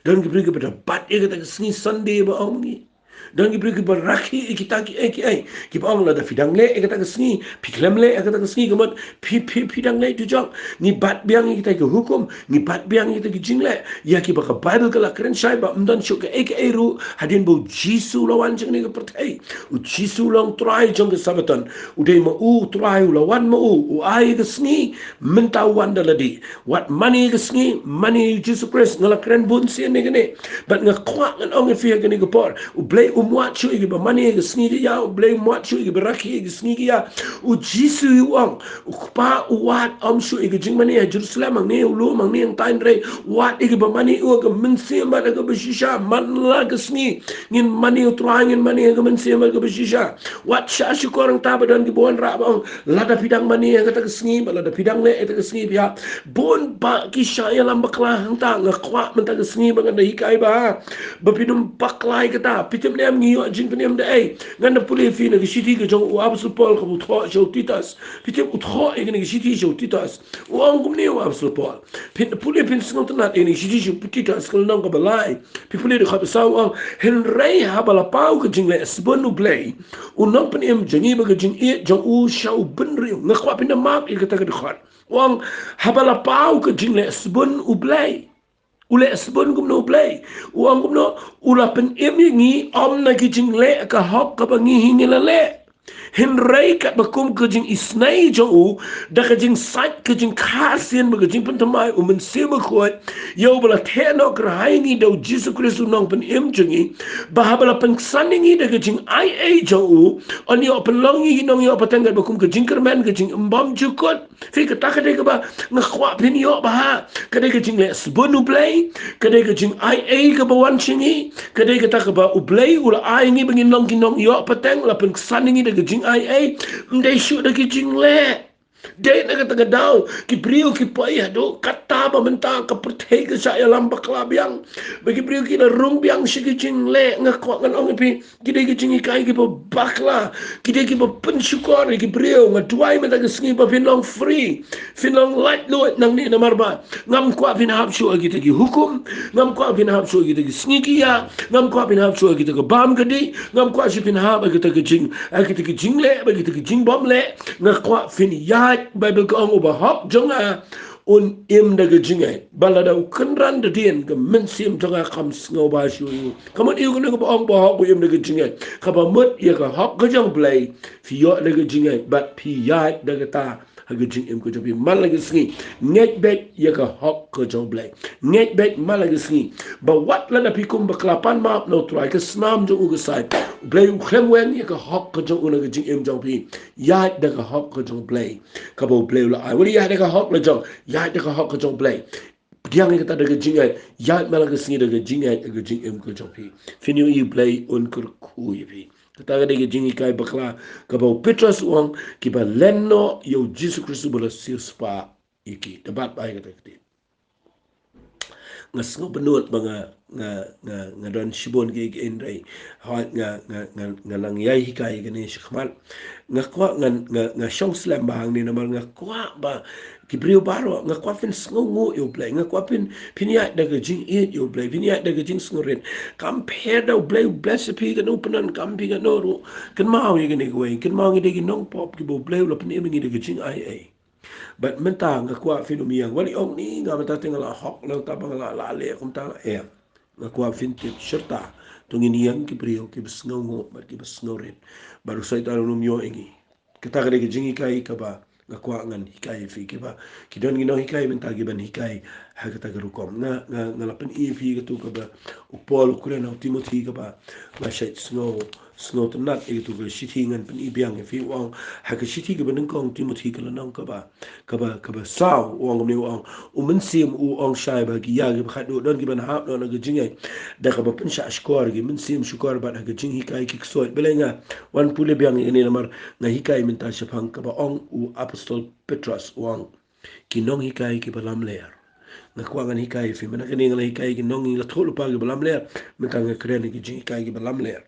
Don ki briew kiba da bat ïa kita ki sngi Sunday ba ong ngi. Don ki briew kiba rakhe ïa kita kiei kiei, kiba ong lada phi dang leh ïa kata ka sngi, phi khlem leh ïa kata ka sngi, ka mut phi, phi, phi dang leh dujok. Ngi bat biang ïa kita ki hukum, ngi bat biang ïa kita ki jingleh, ïa kiba ka Baibl ka la kren shai ba ym don shuh kaei kaei ruh hadien ba U Jisu u la wan sha kane ka pyrthei. U Jisu u long Trai jong ka Sabbaton. U dei ma u U Trai, u la wan ma u, u ai ka sngi, mynta u wan da lade. Wat mane ka sngi, mane U Jisu Khrist. Nga la kren bun sien ïa kane. Bad nga kwah ngan ong ïa phi ha kane ka por, U Blei um wad shuh ïa kiba mane ka sngi ka ïa, U Blei um wad shuh ïa kiba rakhe ka sngi ka ïa. U Jisu u ong, U Kpa u wad ym shuh ïa ka jingmane ha Jerusalem hangne, u lum hangne, hangtai, hynrei u wad ïa kiba mane u ha ka mynsiem bad ha kaba shisha. Man la ka sngi ngin mane U Trai, ngin mane ha ka mynsiem bad ha kaba shisha. Wat shah shukor hangta ba don kiba wanrah ba ong, lada phi dang mane ha kata ka sngi, ba lada phi dang leh ha kata ka sngi, phi ïa. Bun ba ki shah ïalam bakla hangta. Nga kwah mynta ka sngi ba ngan da hikai bha ba phin ym bakla ïa kata. Phi tip ne em ngi ïoh jingpynim da ei? Ngan da pule ïa phi na ka shithi ka jong u apostol Paul kaba u thoh sha u Titus. Phi tip u thoh ïa kane ka shithi sha u Titus. U ong kumne u apostol Paul. Phin pule, phin sngewtynnad ïa kane ka shithi sha u Titus, ka lynnong kaba lai. Phi pule dkhot ba saw, u ong, hynrei haba la paw ka jingleh sbun U Blei, u nongpynim jong ngi, bad ka jingïeit jong u sha u bynriew. Nga kwah phin da map ïa kata ka dkhot. U ong, haba la paw ka jingleh sbun U Blei. U leh sbun kumno U Blei? U ong kumno? U la pynim ïa ngi ym na ki jingleh ka hok kaba ngi hi ngi la leh, hynrei katba kum ka jingisynei jong u, da ka jingsait, ka jingkhar sien bad ka jingpynthymmai U Mynsiem Bakhuid, ïa uba la theh noh kyrhai ïa ngi da U Jisu Khrist u nongpynim jong ngi, ba haba la pynksan ïa ngi da ka jingaiei jong u, yn ïoh pynlong ïa ngi ki nongïoh pateng katba kum ka jingkyrmen, ka jingbymjukut. Phi, kata ka dei kaba nga kwah phin ïoh bha. Ka dei ka jingleh sbun U Blei, ka dei ka jingaiei kaba wan sha ngi, ka dei kata kaba U Blei u la ai ngi ba ngin long ki nongïoh pateng, la pynksan ïa ngi da ka jingaiei, ym dei shuh da ki jingleh. Dei na kata ka daw ki briew ki poi haduh katta ba mynta ka pyrthei ka shah ïalam bakla biang. Ba ki briew ki la rung biang sha ki jingleh. Nga kwah ngan ong ïa phi, ki dei ki jinghikai kiba bakla, ki dei kiba pynshukor ïa ki briew. Nga duwai mynta ka sngi ba phin long free, phin long laitluid nangne, namar ba ngam kwah phin hap shuh ha kita ki hukum, ngam kwah phin hap shuh ha kita ki sngi ki ïa, ngam kwah phin hap shuh ha kita ki bam ka dih, ngam kwah shuh phin hap ha kita ki jing, ha kita ki jingleh, ha kita ki jingbymleh. Nga kwah phin ïaid, Baibl ka ong, uba hok jong nga un im da ka jingngeit. Ba lada u kynran da dien, ka mynsiem jong nga kam sngewbha shuh ïa u. Ka mut ïa u kane kaba ong ba hok u im da ka jingngeit, kaba mut ïa ka hok ka jong U Blei phi ïoh da ka jingngeit bad phi ïaid da kata ha ka jingim ka jong phi man la ka sngi. Ngeit beit ïa ka hok ka jong U Blei. Ngeit beit man la ka sngi ba wat lada phi kum bakla, pan map na U Trai, ka snam jong u ka sait. U Blei u khlem weng ïa ka hok ka jong u na ka jingim jong phi. Ïaid da ka hok ka jong U Blei kaba U Blei u la ai. Wat ïaid da ka hok la jong, ïaid da ka hok ka jong U Blei. Pdiang ïa kata da ka jingngeit, ïaid man la ka sngi da ka jingngeit ha ka jingim ka jong phi. Phin ïohi U Blei un kyrkhu ïa phi. Kata ka dei ka jinghikai bakla kaba u Petros u ong, kiba len noh ïa u Jisu Khrist uba la siewspah ïa ki. Da bat bha ïa kata ka ktien. Nga sngewbha nud ba nga, nga, nga, nga don shibun ki, ki hynrei hooid nga, nga, nga, nga nang ïai hikai kane shakhmat. Nga kwah ngan, nga, nga shong slem bha hangne namar nga kwah ba ki briew baroh, nga kwah phin sngewnguh ïa U Blei, nga kwah phin, phin ïaid da ka jingïeit ïa U Blei, phin ïaid da ka jingsngewrit. Kam pher da U Blei u bless ïa phi katno pynban, kam phi katno ruh. Kynmaw ïa kane kawei, kynmaw ngi dei ki nongpop kiba U Blei u la pynim ïa ngi da ka jingaiei. Bad mynta nga kwah phin ym ïeng, wat ong ni nga mynta te nga la hok, nangta ba nga la, la leh kumta, em. Nga kwah phin tip shirta, to ngin ïeng ki briew kiba sngewnguh bad kiba sngewrit. Bad u Soitan un ym ïoh ïa ngi. Kata ka dei ka jinghikai kaba nga kwah ngan hikai ïa phi, kiba ki don ki nonghikai mynta kiban hikai ha kata ka rukom. Nga, nga, nga la pyni ïa phi katto kaba u Paul u kren ha u Timothi, kaba nga shait sngew, sngewtynnat ïa katto ka shithi, ngan pyni biang ïa phi. U ong ha ka shithi kaba nyngkong Timothi ka lynnong kaba, kaba, kaba saw, u ong kumne, u ong, u Mynsiem u ong shai ba ki ïa kiba khatduh don kiban hap noh na ka jingngeit da kaba pynshah shukor, ki mynsiem shukor bad ha ka jinghikai ki ksuid. Balei nga wan pule biang ïa kane namar nga hikai mynta shaphang kaba ong u Apostol Petros, u ong ki nonghikai kiba lamler. Nga kwah ngan hikai ïa phi, mynta kane nga la hikai ki nong, ngi la thoh lypa kiba lamler, mynta nga kren ki jinghikai kiba lamler.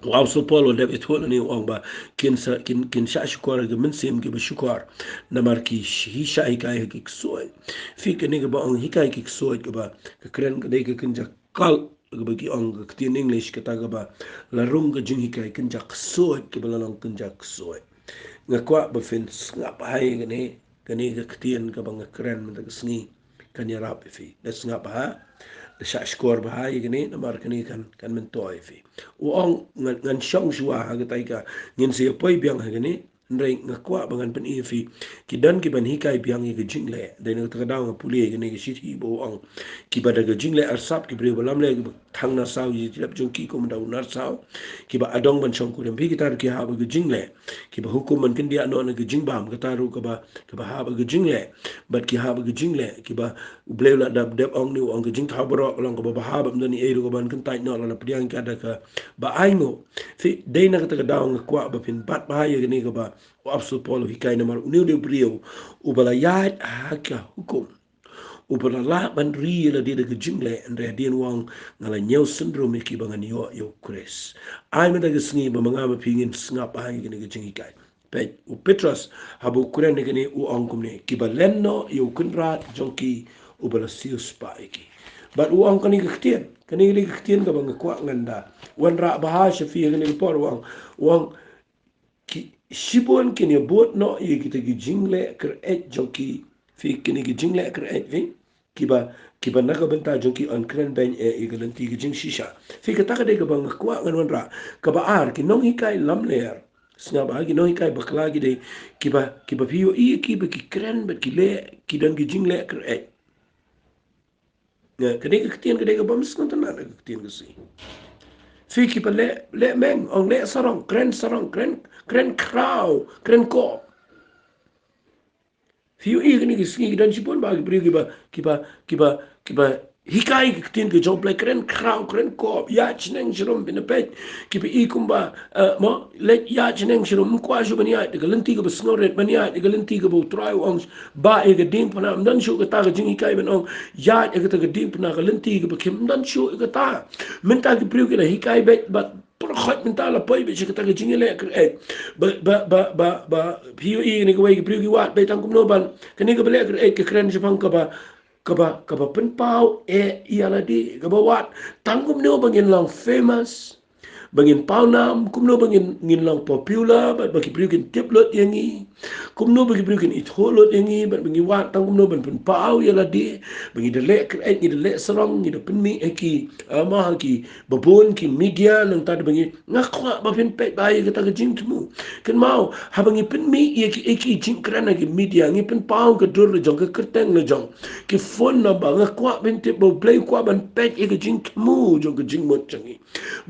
U Apostol Paul u dep ïathuh lane u ong ba kin sa, kin, kin shah shukor ha ki mynsiem kiba shukor, namar ki hi shah hikai ha ki ksuid. Phi, kane kaba ong hikai ki ksuid kaba ka kren ka dei ka kynja cult, kaba ki ong ka ktien English kata kaba la rung ka jinghikai kynja ksuid, kaba la long kynja ksuid. Nga kwah ba phin sngap bha ïa kane, kane ka ktien kaba nga kren mynta ka sngi kan ïarap ïa phi. Da sngap bha, da shah shukor bha ïa kane namar kane kan, kan myntoi ïa phi. U ong ngan, ngan shong shuwa ha kata ka, ngin sa ïa poi biang ha kane, hynrei nga kwah ba ngan pyni ïa phi ki don kiban hikai biang ïa ka jingleh. Dei na kata ka daw nga pule ïa kane ka shithi ba u ong kiba da ka jingleh arsap, ki briew ba lamler, kiba thang narsaw ïa ki jingdap jong ki kum da u narsaw, kiba adong ban shongkurim. Phi, kita ruh ki hap ha ka jingleh. Kiba hukum ban kyndiah noh na ka jingbam, kata ruh kaba, kaba hap ha ka jingleh. Bad ki hap ha ka jingleh kiba U Blei u la dep, dep ong ne u ong ka jingthaw baroh ka long kaba bha, bad ym don ei ei ruh kaban kyntait noh lada pdiang ka da kaba ainguh. Phi, dei na kata ka daw nga kwah ba phin bat bha ïa kane kaba u Apostol Paul u hikai namar une u dei u briew uba la ïaid ha ka hukum, uba la lah ban ri ïa lade da ka jingleh, hynrei hadien u ong nga la ñiew syndrum ïa ki ba ngan ïoh ïa u Khrist. Ai mynta ka sngi ba ma nga ma phi ngin sngap bha ïa kane ka jinghikai. Peit, u Petros haba u kren ïa kane u ong kumne, kiba len noh ïa u Kynrad jong ki uba la siewspah ïa ki. Bad u ong kane ka ktien, kane ka ktien kaba nga kwah ngan da wanrah bha sha phi ha kane ka por, u ong, u ong ki shibun kin ïa bud noh ïa kita ki jingleh kyreit jong ki. Phi, kine ki jingleh kyreit phi, kiba, kiba na ka bynta jong ki yn kren beiñ eh ïa ka lynti ka jingshisha. Phi, kata ka dei kaba nga kwah ngan wanrah. Kaba ar, ki nonghikai lamler. Sngap bha, ki nonghikai bakla ki dei kiba, kiba phi ïohi ïa ki ba ki kren bad ki leh, ki don ki jingleh kyreit. Nga, ka dei ka ktien, ka dei kaba ym sngewtynnat ka ktien ka sngi. Phi, kiba leh, leh meng, ong leh sarong, kren sarong, kren, kren khraw, kren kop. Phi ïohi kine ki sngi ki don shibun bha ki briew kiba, kiba, kiba, kiba hikai ka ktien ka jong U Blei, kren khraw, kren kop, ïaid shneng sharum, phin peit kiba i kumba, eh, mo, leit ïaid shneng sharum, ym kwah shuh ban ïaid da ka lynti kaba sngewrit, ban ïaid da ka lynti kaba U Trai u ong ba ïa ka diengphna, ym don shuh kata ka jinghikai ban ong ïaid ïa kata ka diengphna, ka lynti kaba khim, ym don shuh ïa kata. Mynta ki briew ki la hikai beit bad pyrkhat mynta la poi beit sha kata ka jingïaleh kyr-eit. Ba, ba, ba, ba, ba, phi ïohi ïa kane kawei ki briew ki wad beit tang kumno ban, kane kaba leh kyr-eit ka kren shaphang kaba, kaba, kaba pynpaw eh ïa lade, kaba wad tang kumno ba ngin long famous, ba ngin paw nam, kumno ba ngin, ngin long popular, ba, ba ki briew kin tip lut ïa ngi, kumno ba ki briew kin ithuh lut ïa ngi, ba, ba ngi wad tang kumno ban pynpaw ïa lade, ba ngi da leh kyr-eit, ngi da leh sarong, ngi da pynmih ha ki, ah, mo, ha kiba bun ki media, nangta da ba ngi, nga kwah ba phin peit bha ïa kata ka jingthmu. Kynmaw, haba ngi pynmih ïa ki, ïa ki jingkren ha ki media, ngi pynpaw ka dur la jong, ka kyrteng la jong, ki phone number, nga kwah phin tip ba U Blei u kwah ban peit ïa ka jingthmu jong ka jingmut jong ngi.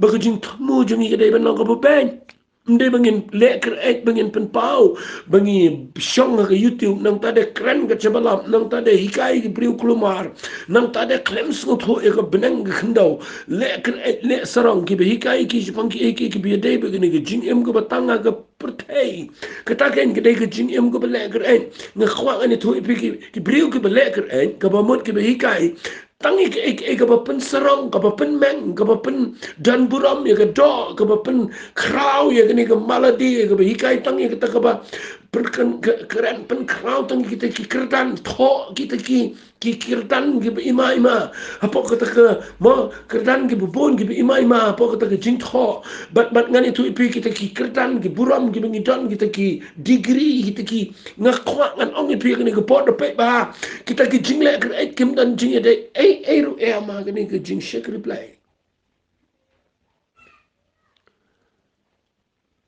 Ba ka jingthmu jong ngi ka dei ban long kaba beit. Ym dei ba ngin leh kyr-eit, ba ngin pynpaw, ba ngi shong ha ka YouTube, nangta da kren ka jabalap, nangta da hikai ki briew kulmar, nangta da khlem sngewthuh ïa ka bneng ka khyndew, leh kyr-eit, leh sarong, kiba hikai ki shaphang kiei kiei kiba ïadei bad kane ka jingim kaba tang ha ka pyrthei. Kata kein ka dei ka jingim kaba leh kyr-eit. Nga kwah ngan ïathuh ïa phi ki, ki briew kiba leh kyr-eit, kaba mut kiba hikai, tang ïa kaei kaei kaba pynsarong, kaba pynmeng, kaba pyndonburom ïa ka doh, kaba pynkhraw ïa kane ka malady, ïa kaba hikai, tang ïa kata kaba pynken-, ke-, kren pynkhraw tang ïa kita ki kyrdan thoh, kita ki, ki kyrdan kiba ima ima hapoh kata ka, mo, kyrdan kiba bun kiba ima ima hapoh kata ka jingthoh. Bad, bad ngan ïathuh ïa phi kita ki kyrdan ki burom kiba ngi don, kita ki degree, kita ki, nga kwah ngan ong ïa phi kane ka por, da peit bha, kita ki jingleh kyr-eit kim don jingïadei ei ei ruh ïa ma kane ka jingshakri Blei.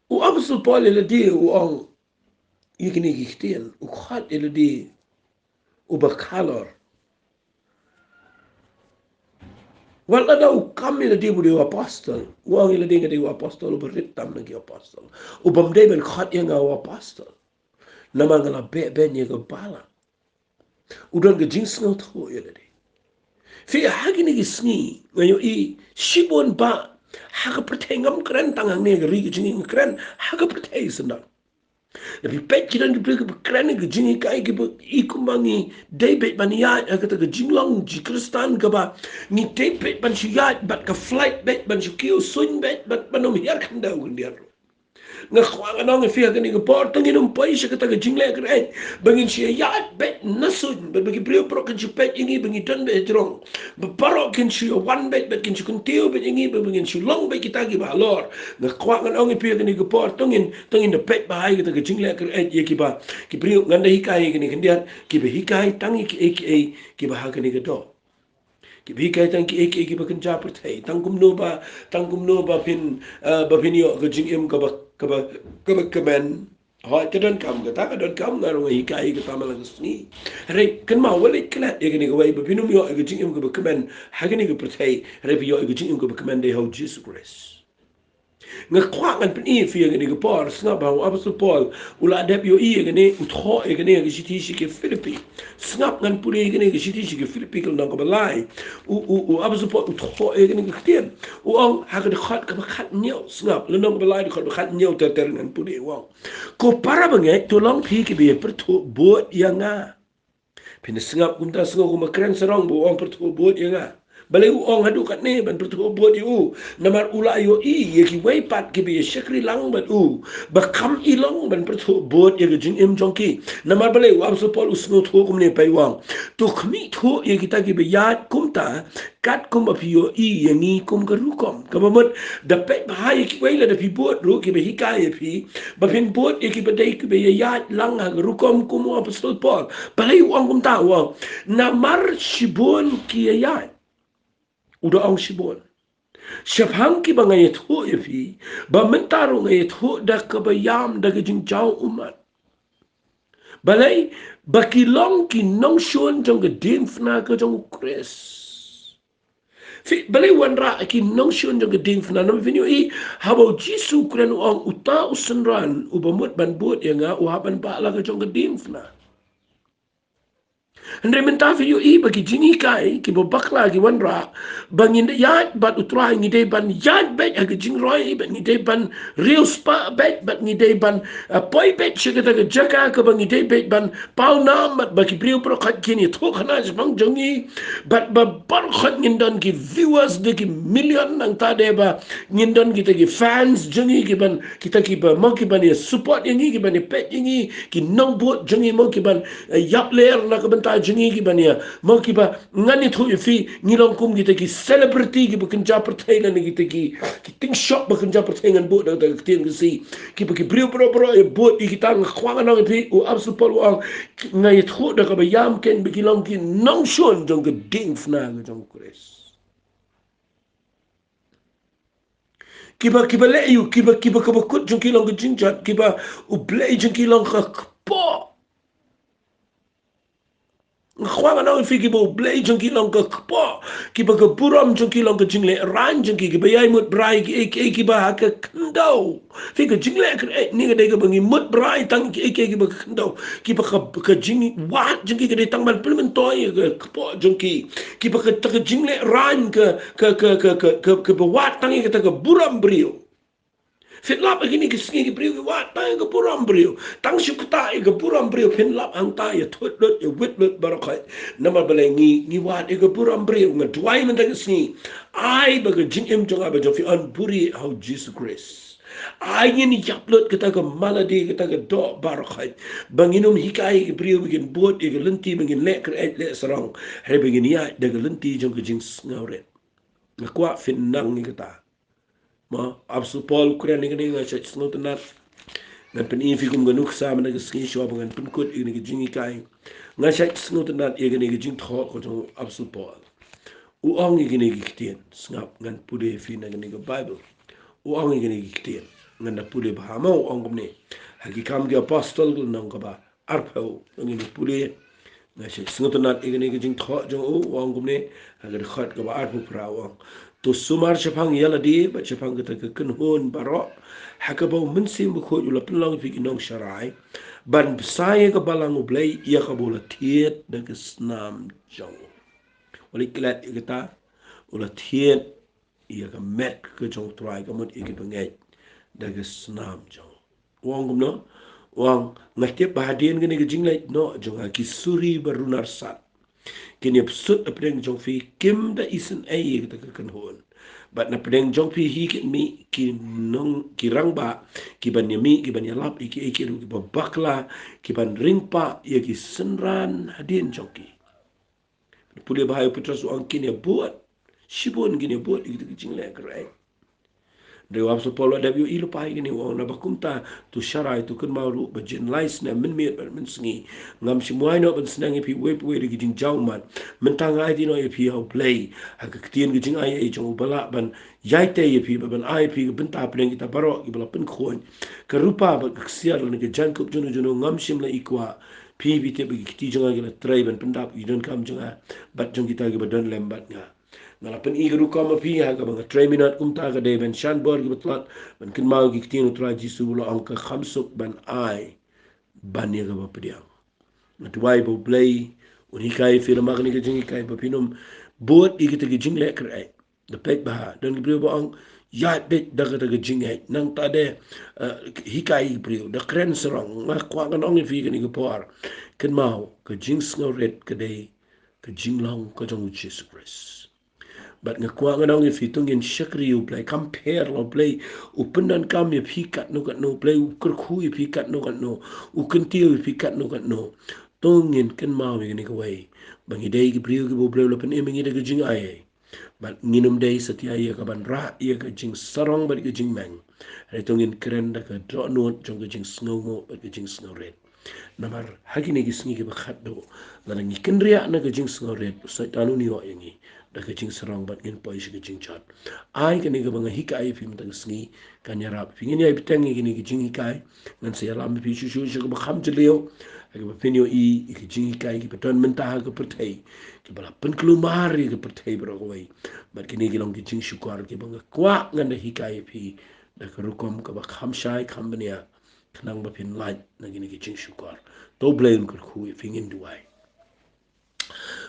U Apostol Paul ïa lade u ong ïa kine ki ktien, u khot ïa lade uba khalor. Wat lada u kam ïa lade ba u dei u apostol, u ong ïa lade nga dei u apostol uba rit tam na ki apostol. U bym dei ban khot ïa nga u apostol, namar nga la beh beiñ ïa ka balang. U don ka jingsngewthuh ïa lade. Phi, ha kine ki sngi nga ïohi shibun ba ha ka pyrthei, ngam kren tang hangne ha ka ri ka jong ngi, nga kren ha ka pyrthei syndon. Lada phi peit ki don ki briew kiba kren ha ka jinghikai kiba i kumba ngi dei beit ban ïaid ha kata ka jinglong jingkhristan kaba ngi dei beit ban shu ïaid bad ka flight beit, ban shu kiew suiñ beit, bad ban ym hiar khyndew khyndiat ruh. Nga kwah ngan ong ïa phi ha kane ka por, to ngin ym poi sha kata ka jingleh kyr-eit ba ngin shu ïaid beit na suiñ, bad ba ki briew baroh kin shu peit ïa ngi ba ngi don beit hajrong, ba baroh kin shu ïawan beit, bad kin shu kyntiew beit ïa ngi, ba, ba ngin shu long beit kita kiba halor. Nga kwah ngan ong ïa phi ha kane ka por, to ngin, to ngin da peit bha ïa kata ka jingleh kyr-eit ïa kiba, ki briew, ngan da hikai ïa kane khyndiat, kiba hikai tang ïa kiei kiei kiba ha kane ka doh. Kiba hikai tang kiei kiei kiba kynja pyrthei. Tang kumno ba, tang kumno ba phin, eh, ba phin ïoh ka jingim kaba, kaba, kaba kmen. Hooid, ka donkam kata, ka donkam, nga ruh nga hikai kata man la ka sngi. Hynrei kynmaw, wat leit klet ïa kane kawei, ba phin ym ïoh ïa ka jingim kaba kmen ha kane ka pyrthei, hynrei phin ïoh ïa ka jingim kaba kmen dei ha U Jisu Khrist. Nga kwah ngan pyni ïa phi ha kane ka por, sngap ba u Apostol Paul u la dep ïohi ïa kane, u thoh ïa kane ha ka shithi sha ki Philippi. Sngap, ngan pule ïa kane ha ka shithi sha ki Philippi ka lynnong kaba lai. U, u, u Apostol Paul u thoh ïa kane ka ktien. U ong ha ka dkhot kaba khathynñiew, sngap, lynnong kaba lai dkhot ba khathynñiew ter ter, ngan pule, u ong: Ko para bangeit, to long phi kiba ïa pyrthuh bud ïa nga. Phin sngap kumta, sngew kumba kren sarong ba u ong pyrthuh bud ïa nga. Balei u ong haduh katne ban pyrthuh bud ïa u? Namar u la ïohi ïa kiwei pat kiba ïa shakri lang bad u ba kam i long ban pyrthuh bud ïa ka jingim jong ki. Namar balei u Apostol Paul u sngewthuh kumne? Peit, u ong: To khmih thuh ïa kita kiba ïaid kumta, kat kumba phi ïohi ïa ngi kum ka rukom. Kaba mut, da peit bha ïa kiwei lada phi bud ruh, kiba hikai ïa phi ba phin bud ïa kiba dei kiba ïa ïaid lang ha ka rukom kum u Apostol Paul. Balei u ong kumta? U ong namar shibun ki ïa ïaid. U da ong shibun. Shaphang kiba nga ïathuh ïa phi, ba mynta ruh nga ïathuh da kaba ïam, da ka jingjaw ummat. Balei? Ba ki long ki nongshun jong ka diengphna ka jong U Khrist. Phi, balei u wanrah ki nongshun jong ka diengphna? Namar phin ïohi haba U Jisu u kren, u ong: Uta u synran uba mut ban bud ïa nga u hap ban bah la ka jong ka diengphna. Hynrei mynta phi ïohi ba ki jinghikai kiba bakla ki wanrah, ba ngin da ïaid bad U Trai, ngi dei ban ïaid beit ha ka jingroi, bad ngi dei ban riewspah beit, bad ngi dei ban, ah, poi beit sha kata ka jaka kaba ngi dei beit ban pawnam, bad ba ki briew baroh khoit kin ïathuh khana shaphang jong ngi, bad ba baroh khoit ngin don ki viewers da ki million, nangta de ba ngin don kita ki fans jong ngi, kiban, kita kiba mo kiban ïa support ïa ngi, kiban ïa peit ïa ngi, ki nongbud jong ngi mo kiban, eh, ïap ler na ka bynta jong ngi, kiban ïa mo kiba, ngan ïathuh ïa phi, ngi long kum kita ki celebrity kiba kynja pyrthei lane kita ki, ki tyngshop ba kynja pyrthei, ngan buh da kata ka ktien Khasi, kiba ki briew baroh baroh ïa bud ïa kita. Nga kwah ngan ong ïa phi, u Apostol Paul u ong, nga ïathuh da kaba ïam kein ba ki long ki nongshun jong ka diengphna ka jong U Khrist. Kiba, kiba leh ïa u, kiba, kiba, kaba kut jong ki long ka jingjot, kiba U Blei jong ki long ka kpoh. Nga kwah ngan ong ïa phi, kiba U Blei jong ki long ka kpoh, kiba ka burom jong ki long ka jingleh rain jong ki, kiba ïai mut brai kiei kiei kiba ha ka khyndew. Phi, ka jingleh kren, eh, ni ka dei kaba ngi mut brai tang kiei kiei kiba ka khyndew. Kiba ka, ka jingwad jong ki ka dei tang ban pynmyntoi ïa ka kpoh jong ki. Kiba kata ka jingleh rain ka, ka, ka, ka, ka, ka, kaba wad tang ïa kata ka burom briew. Phin lap ha kine ki sngi ki briew ki wad tang ïa ka burom briew. Tang shu ktah ïa ka burom briew, phin lap hangta ïa thut lut, ïa wit lut baroh khoit. Namar balei? Ngi, ngi wad ïa ka burom briew. Nga duwai mynta ka sngi, ai ba ka jingim jong nga bad jong phi yn buhrieh ha U Jisu Khrist. Ai ngin ïap lut kata ka malady, kata ka doh baroh khoit. Ba ngin ym hikai ïa ki briew ba kin bud ïa ka lynti ba ngin leh kren leh sarong, hynrei ba ngin ïaid da ka lynti jong ka jingsngewrit. Nga kwah phin nang ïa kata. Mo, Apostol Paul u kren ïa kane, nga shait sngewtynnat. Ngan pyni ïa phi kum ka nuksa mynta ka sngi shuwa ba ngan pynkut ïa kane ka jinghikai. Nga shait sngewtynnat ïa kane ka jingthoh ka jong u Apostol Paul. U ong ïa kine ki ktien, sngap, ngan pule ïa phi na kane ka Baibl. U ong ïa kine ki ktien, ngan da pule bha mo, u ong kumne. Ha Ki Kam ki Apostol ka lynnong kaba arphew, ngan ïa pule. Nga shait sngewtynnat ïa kane ka jingthoh jong u, u ong kumne, ha ka dkhot kaba arphew phra u ong: To sumar shaphang ïalade bad shaphang kata ka kynhun baroh, ha kaba U Mynsiem Bakhuid u la pynlong ïa phi ki nongsharai, ban bsa ïa ka balang U Blei, ïa kaba u la thied da ka snam jong u. Wat leit klet ïa kata, u la thied ïa ka met ka jong U Trai, ka mut ïa ki bangeit, da ka snam jong u. U ong kumno? U ong, nga tip ba hadien kane ka jingleit noh jong nga, ki suri ba runar sat kin ïa psut na pdeng jong phi, kim da isynei ïa kata ka kynhun. Bad na pdeng jong phi hi kin mih ki nong, ki rangbah, kiban ïa mih, kiban ïalap ïa kiei kiei ruh kiba bakla, kiban ring pah ïa ki synran hadien jong ki. Pule bha ïa u Petros, u ong kin ïa bud. Shibun kin ïa bud ïa kata ka jingleh kren. Hynrei u Apostol Paul u la dep ïohi lypa ïa kane, u ong, naba kumta to sharai, to kynmaw ruh ba jin lai snem, mynmiet bad mynsngi, ngam shym wai noh ban sneng ïa phi uwei pa uwei da ki jingjaw ummat. Mynta nga aiti noh ïa phi ha U Blei, ha ka ktien ka jingai ei jong u ba lah ban ïai tei ïa phi, bad ban ai ïa phi ka bynta hapdeng kita baroh kiba la pynkhuid. Ka rupa bad ka ksiar lane ka jaiñkup juno juno ngam shym la i kwah. Phi, phi tip ba ki kti jong nga ki la trei ban pyndap ïa ki donkam jong nga bad jong kita kiba don lem bad nga. Nga la pyni ka rukom ha phi, ha kaba nga trei minot kumta, ka dei ban shan bor kiba tlot, ban kynmaw ïa ki ktien U Trai Jisu ba u la ong, ka kham suk ban ai ban ïa kaba pdiang. Nga duwai ba U Blei un hikai ïa phi lyngba kane ka jinghikai, ba phin ym bud ïa kita ki jingleh kren. Da peit bha, don ki briew ba ong, ïaid beit da kata ka jingngeit. Nangta de, eh, hikai ki briew, da kren sarong. Nga kwah ngan ong ïa phi kane ka por, kynmaw, ka jingsngewrit ka dei ka jinglong ka jong U Jisu Khrist. Bad nga kwah ngan ong ïa phi, to ngin shakri ïa U Blei, kam pher la U Blei u pyndonkam ïa phi katno katno, U Blei u kyrkhu ïa phi katno katno, u kyntiew ïa phi katno katno. To ngin kynmaw ïa kane kawei, ba ngi dei ki briew kiba U Blei u la pynim ïa ngi da ka jingai ei. Bad ngin ym dei satia ïa kaban rah ïa ka jingsarong bad ka jingmeng. Hynrei to ngin kren da ka dohnud jong ka jingsngewnguh bad ka jingsngewrit. Namar ha kine ki sngi kiba khatduh, lada ngi kynriah na ka jingsngewrit, u Soitan un ïoh ïa ngi da ka jingsarong bad ngin poi sha ka jingjot. Ai kane kaba nga hikai ïa phi mynta ka sngi kan ïarap ïa phi. Ngin ïai bteng ïa kine ki jinghikai. Ngan sa ïalam ïa phi shuh shuh sha kaba kham jylliew, ha kaba phin ïohi ïa ki jinghikai kiba don mynta ha ka pyrthei, kiba la pynkulmar ïa ka pyrthei baroh kawei. Bad kine ki long ki jingshukor kiba nga kwah ngan da hikai ïa phi da ka rukom kaba kham shai kham bniah, khnang ba phin lait na kine ki jingshukor. To U Blei un kyrkhu ïa phi, ngin duwai.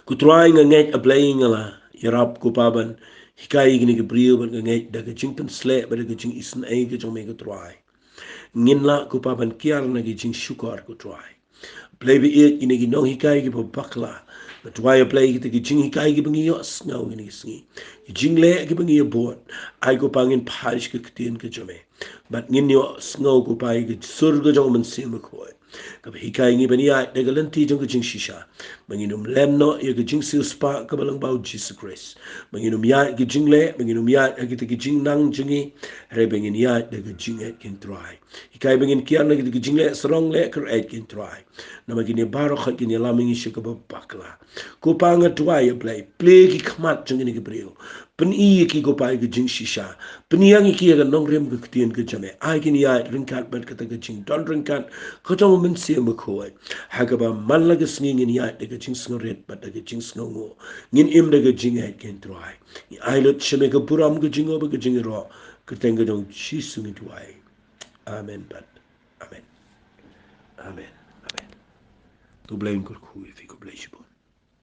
Ko Trai, nga ngeit, A Blei, nga la ïarap, ko Pa, ban hikai ïa kine ki briew, bad nga ngeit da ka jingpynsleh bad da ka jingisynei ka jong me, ko Trai, ngin lah, ko Pa, ban kiar na ki jingshukor, ko Trai. Blei ba ïeit, kine ki nonghikai kiba bakla, nga duwai, A Blei, kita ki jinghikai kiba ngi ïohsngew kine ki sngi, ki jingleh kiba ngi ïabud, ai, ko Pa, ngin phai sha ka ktien ka jong me, bad ngin ïohsngew, ko Pa, ïa ka sur ka jong U Mynsiem Bakhuid, kaba hikai ïa ngi ban ïaid da ka lynti jong ka jingshisha, ba ngin ym lem noh ïa ka jingsiewspah kaba lyngba U Jisu Khrist, ba ngin ym ïaid ki jingleh, ba ngin ym ïaid ha kita ki jingnang jong ngi, hynrei ba ngin ïaid da ka jingngeit, ko Trai. Hikai ba ngin kiar na kita ki jingleh sarong leh kyreit, ko Trai, namar kine baroh kin ïalam ïa ngi sha kaba bakla. Ko Pa, nga duwai, A Blei, plie ki khmat jong kine ki briew, pyni ïa ki, ko Pa, ïa ka jingshisha, pynïang ïa ki ïa ka nongrim ka ktien ka jong me, ai, kin ïaid ryngkat bad kata ka jingdon ryngkat ka jong U Mynsiem Bakhuid, ha kaba man la ka sngi ngin ïaid da ka jingsngewrit bad da ka jingsngewnguh, ngin im da ka jingngeit, ko Trai. Ngi ai lut sha me ka burom, ka jingnguh bad ka jingïaroh, ha ka kyrteng ka jong U Jisu ngi duwai. Amen bad amen. Amen. Amen. To U Blei un kyrkhu ïa phi, khublei shibun.